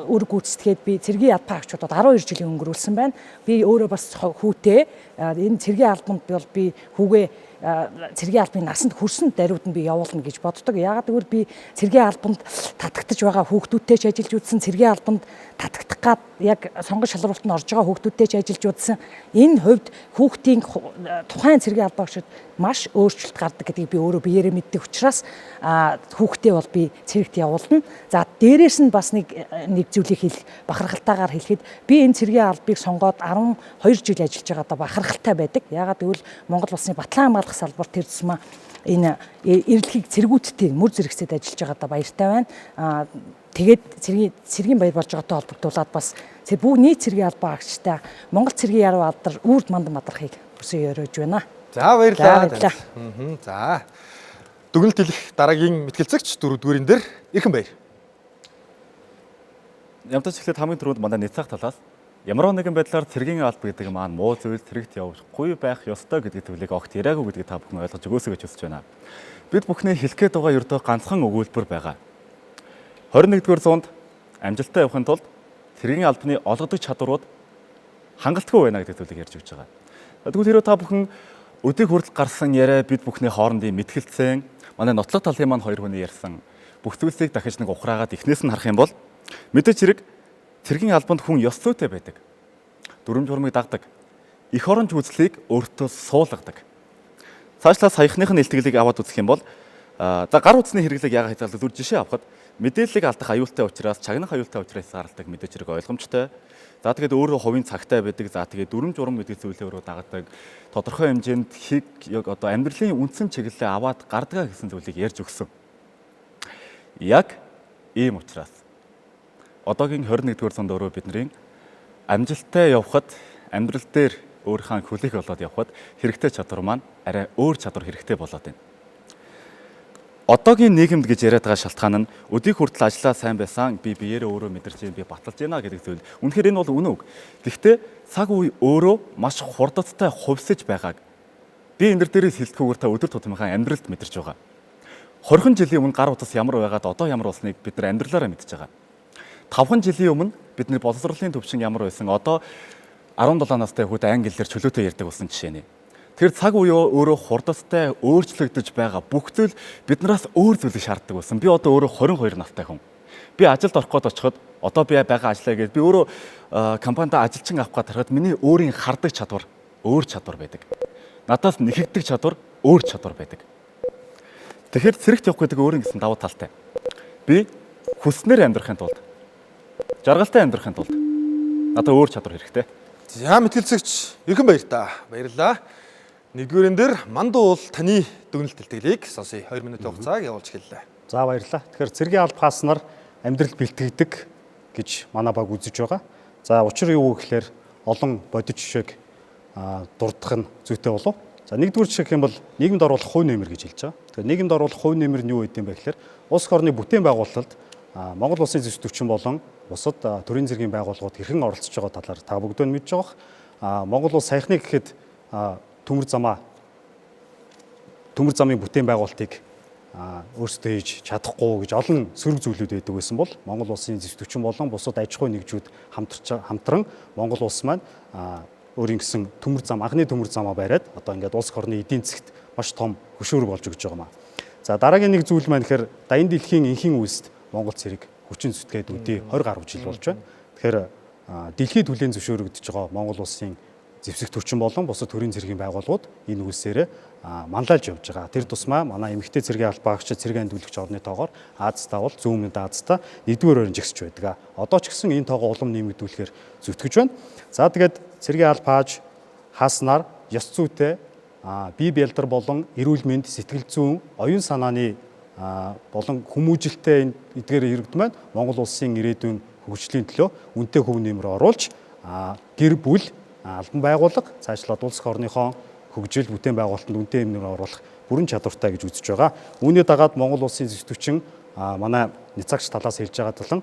үүрэг гүйцэтгээд би цэргийн албан агчудад 12 жилийн өнгөрүүлсэн байна. Би өөрөө бас хүүтэй энэ цэргийн албанд бол би хүүгээ цэргийн албаны насанд хүрсэн даруйд нь би явуулна гэж боддог. Яагаад гэвэл би цэргийн албанд татагдаж байгаа хүүхдүүдтэй ч ажиллаж үзсэн, цэргийн албанд татагдах гад яг сонгон шалруултанд орж байгаа хүүхдүүдтэй ч ажиллаж үзсэн. Энэ хувьд хүүхдийн тухайн цэргийн албаа агчид маш өөрчлөлт гардаг гэдгийг би өөрөө биеэрээ мэддэг учраас хүүхдээ бол би цэрэгт явуулна. За дээрээс нь бас нэг зүйлийг хэлэх, бахархалтайгаар хэлэхэд би энэ цэргийн албыг сонгоод 12 жил ажиллаж байгаадаа бахархалтай байдаг. Яагаад гэвэл Монгол улсын батлан хамгаалах салбар тэр тусмаа энэ эрэлхийг цэргүүдтэй мөр зэрэгцээд ажиллаж байгаадаа баяртай байна. Тэгээд цэргийн баяр болж байгаатай холбогдуулаад бас бүх нийт цэргийн албан агчтай Монгол цэргийн яруу алдар үрд мандан бадрахыг хүсэн өрөөж байна. За баярлалаа. За дүгнэлт хэлэх дараагийн мэтгэлцэгч дөрөвдүгээрэн дээр Эрхэн баяр. Ямтаж эхлээд хамгийн түрүүнд манай Няцаах талаас ямар нэгэн байдлаар цэргийн алба гэдэг маань муу зүйл цэрэгт явахгүй байх ёстой гэдэг зүйлийг огт яриаггүй гэдгийг та бүхэн ойлгож өгөөсэй гэж хүсэж байна. Бид бүхний хэлэх гээд байгаа ердөө ганцхан өгүүлбэр байгаа. 21-р зуунд амжилттай явахын тулд цэргийн албаны олгодог чадварууд хангалтгүй байна гэдэг зүйлийг ярьж өгч байгаа. Тэгвэл хэрвээ та бүхэн өдийг хүртэл гарсан яриа бид бүхний хоорондын мэтгэлцэн манай нотлох талын маань хоёр хүний ярьсан бүх зүйлсийг дахиж нэг ухраагаад эхнээс нь харах юм бол мэдээж хэрэг цэргийн албанд хүн ёс зүйтэй байдаг. Дүрм журмыг дагдаг. Эх оронч үзлийг өөртөө суулгадаг. Цаашлаа саяхных нь илтгэлийг аваад үзэх юм бол за гар утасны хэрэглээг яагаад хязгаарлах зүр жишээ авахад мэдээллийг алдах аюултай учраас, чагнах аюултай учраас хязгаарлалдаг мэдээж хэрэг ойлгомжтой. За тэгээд өөрөө хувийн цагтай байдаг. За тэгээд дүрм журам гэдэг зүйлээ өөрөө дагадаг. Тодорхой хэмжээнд хиг яг одоо амьдралын үндсэн чиглэлээ аваад гардгаа гэсэн зүйлийг ярьж өгсөн. Яг ийм учраас одоогийн 21-р зуунд өөрөө бидний амжилттай явхад, амьдрал дээр өөрийнхөө хүлээх болоод явхад хэрэгтэй чадвар маань арай өөр чадвар хэрэгтэй болоод байна. Одоогийн нийгэмд гэж яриад байгаа шалтгаан нь өдийг хүртэл ажиллаа сайн байсан, би биеэрээ өөрөө мэдэрч байна, би баталж байна гэдэг зүйл. Үнэхээр энэ бол үнэн үг. Гэхдээ цаг үе өөрөө маш хурдтай хувьсаж байгааг би энэ дээрээс хэлдэхүүгээр та өдөр тутмынхаа амьдралд мэдэрч байгаа. 20 жилийн өмнө гар утас ямар байгаад одоо ямар болсныг бид нар амьдралаараа мэдж байгаа. 5 жилийн өмнө бидний боловсролын түвшин ямар байсан, одоо 17 настай хүүхэд англиэр чөлөөтэй ярьдаг болсон жишээ нэ. Тэр цаг үе өөрөө хурдтай өөрчлөгдөж байгаа бүх зүйл биднээс өөр зүйлийг шаарддаг болсон. Би одоо өөрөө 22 настай хүн. Би ажилд орох гээд очиход одоо би байгаа ажлаа гээд би өөрөө компанид ажилчин авах гээд харахад миний өөрийн хардаг чадвар өөр чадвар байдаг. Надаас нэхэгдэх чадвар өөр чадвар байдаг. Тэгэхээр цэрэгт явах гэдэг өөрийн гэсэн давуу талтай. Би хүснээр амьдрахын тулд, жаргалтай амьдрахын тулд надад өөр чадвар хэрэгтэй. За мэтгэлцэгч Эрхэн баяр та. Баярлалаа. Нэгдүгээрэн дээр мандуу бол таны дүгнэлт илтгэлийг сонсъё. 2 минутын хугацааг явуулж эхэллээ. За баярлалаа. Тэгэхээр цэргийн алба хааснаар амьдрал бэлтгэгдэг гэж манай баг үзэж байгаа. За учир юу вэ гэхээр олон бодит жишээг дурдах нь зүйтэй болов. За нэгдүгээр жишээ гэх юм бол нийгэмд оруулах хувь нэмэр гэж хэлж байгаа. Тэгэхээр нийгэмд оруулах хувь нэмэр нь юу гэдэг юм бэ гэхээр улс орны бүтээн байгуулалтад Монгол улсын зэвсэг төвчин болон бусад төрийн зэргийн байгууллагууд хэрхэн оролцож байгаа талаар та бүгдөө мэдж байгаа. Монгол улс саяхны гэхэд төмөр замын бүтээн байгуулалтыг өөрсдөө хийж чадахгүй гэж олон сөрөг зүйлүүд байдаг байсан бол Монгол улсын зэвсэг төвчин болон бусад аж ахуйн нэгжүүд хамтран Монгол улс маань өөрийн гэсэн төмөр зам, анхны төмөр замаа бариад одоо ингээд улс орны эдийн засгт маш том хөшөөрөг болж өгч байгаа юм. За дараагийн нэг зүйл маань гэхээр даян дэлхийн энхийн үйлсд Монгол цэрэг хүчин зүтгээд өдий 20 гаруй жил болж байна. Тэгэхээр дэлхийд хүлээн зөвшөөрөгдөж байгаа Монгол улсын зэвсэг төрчин болон бусад төрийн цэргийн байгууллагууд энэ үйлсээрээ манлайлж явж байгаа. Тэр тусмаа манай эмэгтэй цэргийн албаа агчид, цэргийн андуулагч орны тоогоор Азтай бол зүүн өмнөд Азтай 1-р байранд жигсэж байдаг. Одоо ч гэсэн энэ тоогоо улам нэмэгдүүлэхээр зүтгэж байна. За тэгээд цэргийн алба хааж хааснаар ёс зүйтэй бие бялдар болон эрүүл мэнд, сэтгэл зүйн, оюун санааны болон хүмүүжилтэй эдгээр иргэд маань Монгол улсын ирээдүйн хөгжлийн төлөө үнэтэй хөв нэмэр оруулж гэр бүл, албан байгууллага, цаашлаад улс орныхоо хөгжил, бүтээн байгуулалтанд үнэтэй нэмэр оруулах бүрэн чадвартай гэж үзэж байгаа. Үүний дагаад Монгол улсын зэвсэг төвчин манай няцаагч талаас хэлж байгаа талан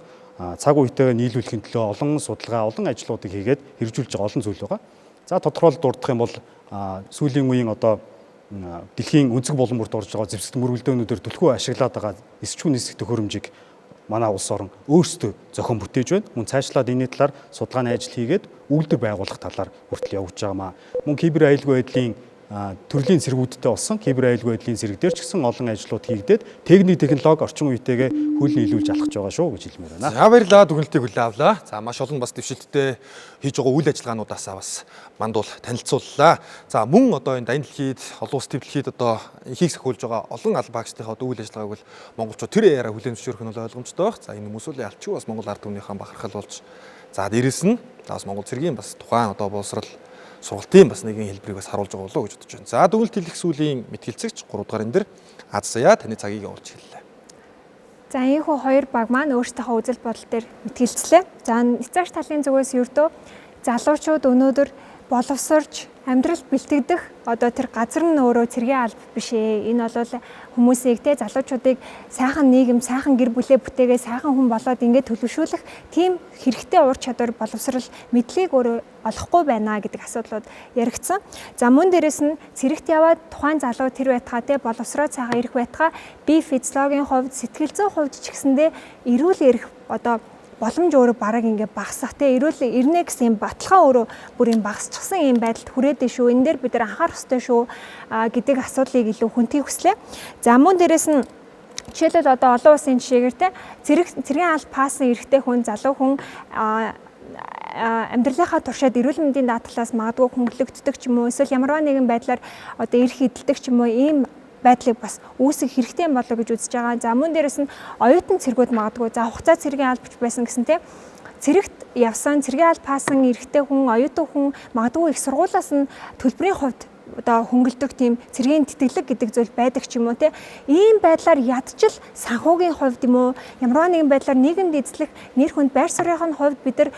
цаг үетэйгээ нийлүүлэхин төлөө олон судалгаа, олон ажлуудыг хийгээд хэрэгжүүлж байгаа олон зүйл байгаа. За тодорхойлолт дурдах юм бол сүүлийн үеийн одоо дэлхийн өнцөг булан бүрт орж байгаа зэвсэгт мөргөлдөөнүүдээр түлхүү ашиглаад байгаа эсчүүн нисэх төхөөрөмжийг манай улс орон өөрсдөө зохион бүтээж байна. Мөн цаашлаад энэний талаар судалгааны ажил хийгээд үйлдвэр байгуулах талаар хүртэл явж байгаамаа. Мөн кибер аюулгүй байдлын төрлийн цэргүүдтэй болсон кибер аюулгүй байдлын зэрэг дээр ч гэсэн олон ажлууд хийгдээд техник технологи орчин үетэйгээ хөл нийлүүлж алхаж байгаа шүү гэж хэлмээр байна. За, баярлалаа, дүгнэлтийг хүлээн авлаа. За, маш олон бас дэвшилттэй хийж байгаа үйл ажиллагаануудаасаа бас мандуул танилцууллаа. За, мөн одоо энэ дайн дэлхийд, олон улс төв дэлхийд одоо ихийг сахиулж байгаа олон алба агчдынхаа одоо үйл ажиллагааг бол монголчууд тэр яараа хүлээн зөвшөөрөх нь бол ойлгомжтой байх. За, энэ хүмүүс үл ялчгүй бас Монгол ард түмнийхээ бахархал болж, за, дээрэс нь бас Монгол цэргийн бас тухайн одоо боловсрал сургалтын бас нэгэн хэлбэрийг бас харуулж байгаа болоо гэж бодож байна. За, дүгнэлт хэлэх сүүлийн мэтгэлцэгч 3 дугаар энэ дэр Азсая, таны цагийг явуулж эхэллээ. За, ийхүү хоёр баг маань өөрсдийнхөө үзэл бодол дээр мэтгэлцлээ. За, няцаагч талын зүгээс ердөө залуучууд өнөөдөр боловсорч амьдрал бэлтгэдэх одоо тэр газар нь өөрөө цэргийн алба биш ээ. Энэ бол хүмүүсийг те залуучуудыг сайхан нийгэм, сайхан гэр бүлээ бүтээгээ сайхан хүн болоод ингээд төлөвшүүлэх тийм хэрэгтэй ур чадвар, боловсрал, мэдлэгийг өөрөө олохгүй байна гэдэг асуудлууд яригдсан. За, мөн дээрэс нь цэрэгт яваад тухайн залуу тэр байтгаа те боловсроод сайхан ирэх байтгаа бие физиологийн хувьд, сэтгэл зүйн хувьд ч гэсэндээ эрүүл ирэх одоо боломж өөрөө бараг ингээ багасах те эрүүл ирнэ гэсэн юм баталгаа өөрөө бүр юм багасчихсан юм байдалд хүрээд шүү. Энэ дээр бид нар анхаарах ёстой шүү гэдэг асуудлыг илүү хүндхийг хүслээ. За, мөн дээрэс нь жишээлбэл одоо олон улсын жишээгээр те цэргийн алба паасан эрэгтэй хүн, залуу хүн амьдралынхаа туршаад эрүүл мэндийн даатгалаас магадгүй хөнгөлөгддөг ч юм уу, эсвэл ямарваа нэгэн байдлаар одоо эрх эдэлдэг ч юм уу, ийм байдлыг бас үүсгэх хэрэгтэй юм болоо гэж үзэж байгаа. За, мөн дээрэс нь оюутан цэргүүд магадгүй за хугацаа цэргийн албач байсан гэсэн те цэрэгт явсан, цэргийн алба паасан эрэгтэй хүн, оюутан хүн магадгүй их сургуулиас нь төлбөрийн хувьд одоо хөнгөлдөг тийм цэргийн тэтгэлэг гэдэг зүйл байдаг ч юм уу те. Ийм байдлаар ядчил санхүүгийн хувьд юм уу, ямарваа нэгэн байдлаар нийгэмд эзлэх нэр хүнд байр суурийн хувьд бид нар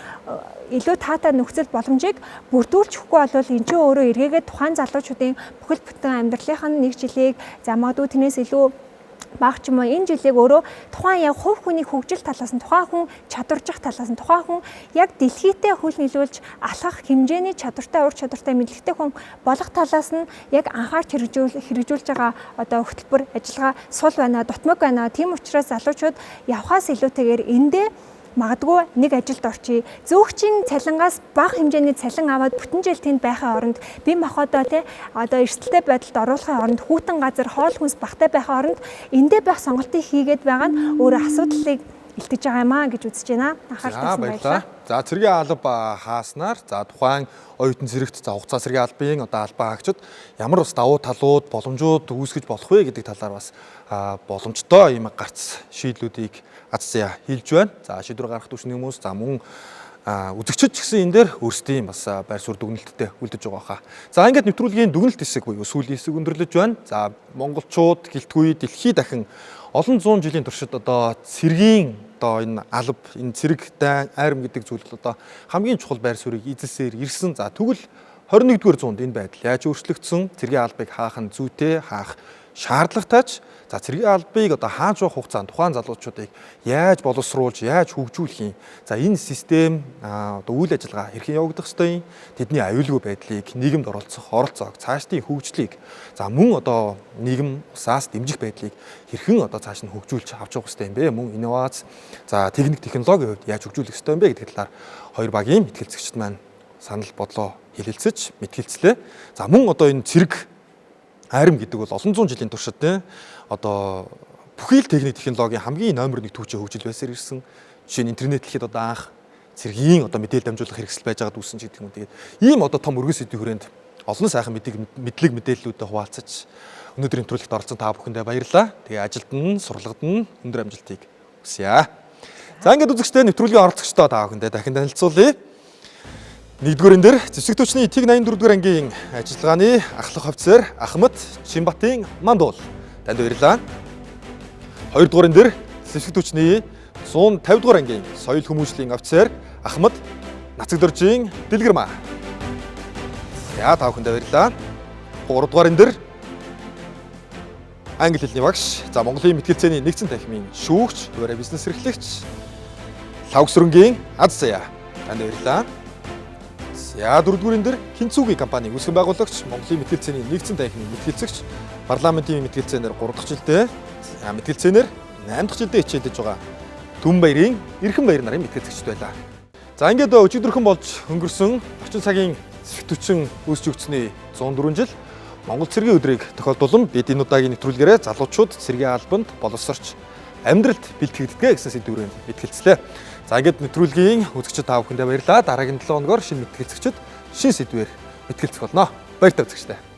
илүү таатай нөхцөл боломжийг бүрдүүлчихгүй бол энэ чинь өөрөө эргээгээд тухайн залуучуудын бүхэл бүтэн амьдралынх нь нэг жилийг, за магадгүй тэрнээс илүү бага ч юм уу, энэ жилийг өөрөө тухайн яг хувь хүний хөгжил талаас нь, тухайн хүн чадваржих талаас нь, тухайн хүн яг дэлхийдээ хөл нийлүүлж алхах хэмжээний чадвартай, ур чадвартай, мэдлэгтэй хүн болох талаас нь яг анхаарч хэрэгжүүлж байгаа одоо хөтөлбөр ажиллагаа сул байна, дутмаг байна. Тийм учраас залуучууд явхаас илүүтэйгээр эндээ магадгүй нэг ажилд орчие. Зөөгчийн цалингаас бага хэмжээний цалин аваад бүтэн жил тэнд байхын оронд бие махбодоо те одоо эрсдэлтэй байдалд оруулахын оронд, хүйтэн газар хоол хүнс багтай байхын оронд эндээ байх сонголтыг хийгээд байгаа нь өөрөө асуудлыг илтгэж байгаа юм аа гэж үзэж байна. Анхаарал тавьсан баярлалаа. За, цэргийн алба хааснаар за тухайн оюутан цэрэгт, за хугацаа цэргийн албын одоо албаа хаагчид ямар бас давуу талууд, боломжууд үүсгэж болох вэ гэдэг талаар бас боломжтой ийм гарц шийдлүүдийг Азсая хэлж байна. За, шийдвэр гаргах түвшний хүмүүс, за мөн үзэгчид ч гэсэн энэ дээр өөрсдийн бас байр суурь дүгнэлттэй үлдэж байгаа хаа. За, ингээд нэвтрүүлгийн дүгнэлт хэсэг буюу сүүлийн хэсэг өндөрлөж байна. За, монголчууд гэлтгүй дэлхий дахин олон зуун жилийн туршид одоо цэргийн одоо энэ алба, энэ цэрэг дайн айрам гэдэг зүйл одоо хамгийн чухал байр суурийг эзэлсээр ирсэн. За, тэгвэл 21-р зуунд энэ байдал яаж өөрчлөгдсөн? Цэргийн албыг хаах нь зүйтэй, хаах шаардлагатай ч, за цэргийн албыг одоо хааж явах хугацаанд тухайн залуучуудыг яаж боловсруулж, яаж хөгжүүлэх юм? За, энэ систем одоо үйл ажиллагаа хэрхэн явагдах ёстой юм? Тэдний аюулгүй байдлыг, нийгэмд оролцох оролцоог, цаашдын хөгжлийг, за мөн одоо нийгэм усаас дэмжих байдлыг хэрхэн одоо цааш нь хөгжүүлж авч явах ёстой юм бэ? Мөн инновац, за техник технологийн хувьд яаж хөгжүүлэх ёстой юм бэ гэдэг талаар хоёр багийн мэтгэлцэгчид маань санал бодлоо хэлэлцэж мэтгэлцлээ. За, мөн одоо энэ цэрэг айрам гэдэг бол олон зуун жилийн туршид те одоо бүхий л техник технологийн хамгийн номер 1 түүчээ хөгжил байсаар ирсэн. Жишээ нь интернет дэлхийд одоо анх цэргийн одоо мэдээлэл дамжуулах хэрэгсэл байж байгаад үүссэн ч гэдэг юм. Тэгээд ийм одоо том өргөн сэдвийн хүрээнд олон сайхан мэдлэг мэдээллүүдэд хуваалцаж өнөөдрийн нэвтрүүлэгт оролцсон та бүхэндээ баярлалаа. Тэгээ ажилд нь, сурлагад нь өндөр амжилтыг хүсье. За, ингээд үзэгчдээ нэвтрүүлгийн оролцогчдоо та бүхэндээ дахин танилцуулъя. Нэгдүгээр энэ дэр зэвсэг түвшний Тэг 84 дугаар ангийн ажиллагааны ахлах офицер Ахмад Чинбатын Мандуул. Танд баярлалаа. Хоёрдугаар энэ дэр зэвсэг түвшний 150 дугаар ангийн соёл хүмүүжлийн офицер Ахмад Нацагдоржийн Дэлгэрмаа. За, та бүхэндээ баярлалаа. Гуравдугаар энэ дэр англи хэлний багш, за Монголын мэтгэлцээний нэгдсэн танхимын шүүгч, туурай бизнес эрхлэгч Лавгсрөнгийн Азсая. Танд баярлалаа. За, дөрөвдүгээр энэ дэр Кинцүгийн компани үүсгэн байгуулагч, Монголын мэтгэлцээний нэгдсэн танхимын мэтгэлцэгч, парламентын мэтгэлцээнээр 3 дахь жилдээ, мэтгэлцээнээр 8 дахь жилдээ хичээлдэж байгаа Түн баярын Эрхэн баяр нарын мэтгэлцэгчд байлаа. За, ингээд өчигдөрхөн болж өнгөрсөн орчин цагийн зэвсэг түвшин үүсч өгсөний 104 жил Монгол цэргийн өдрийг тохиолдуулан бид энэ удаагийн нэвтрүүлгээрээ залуучууд цэргийн албанд боловсрч амьдралд бэлтгэгддэг гэсэн сэдвүүрээр мэтгэлцлээ. За ингээд нэвтрүүлгийн үзэгчид та бүхэндээ баярлалаа. Дараагийн 7 хоногор шинэ мэтгэлцэгчид шинэ сэдвээр мэтгэлцэх болно. Баяртай үзэгчдээ.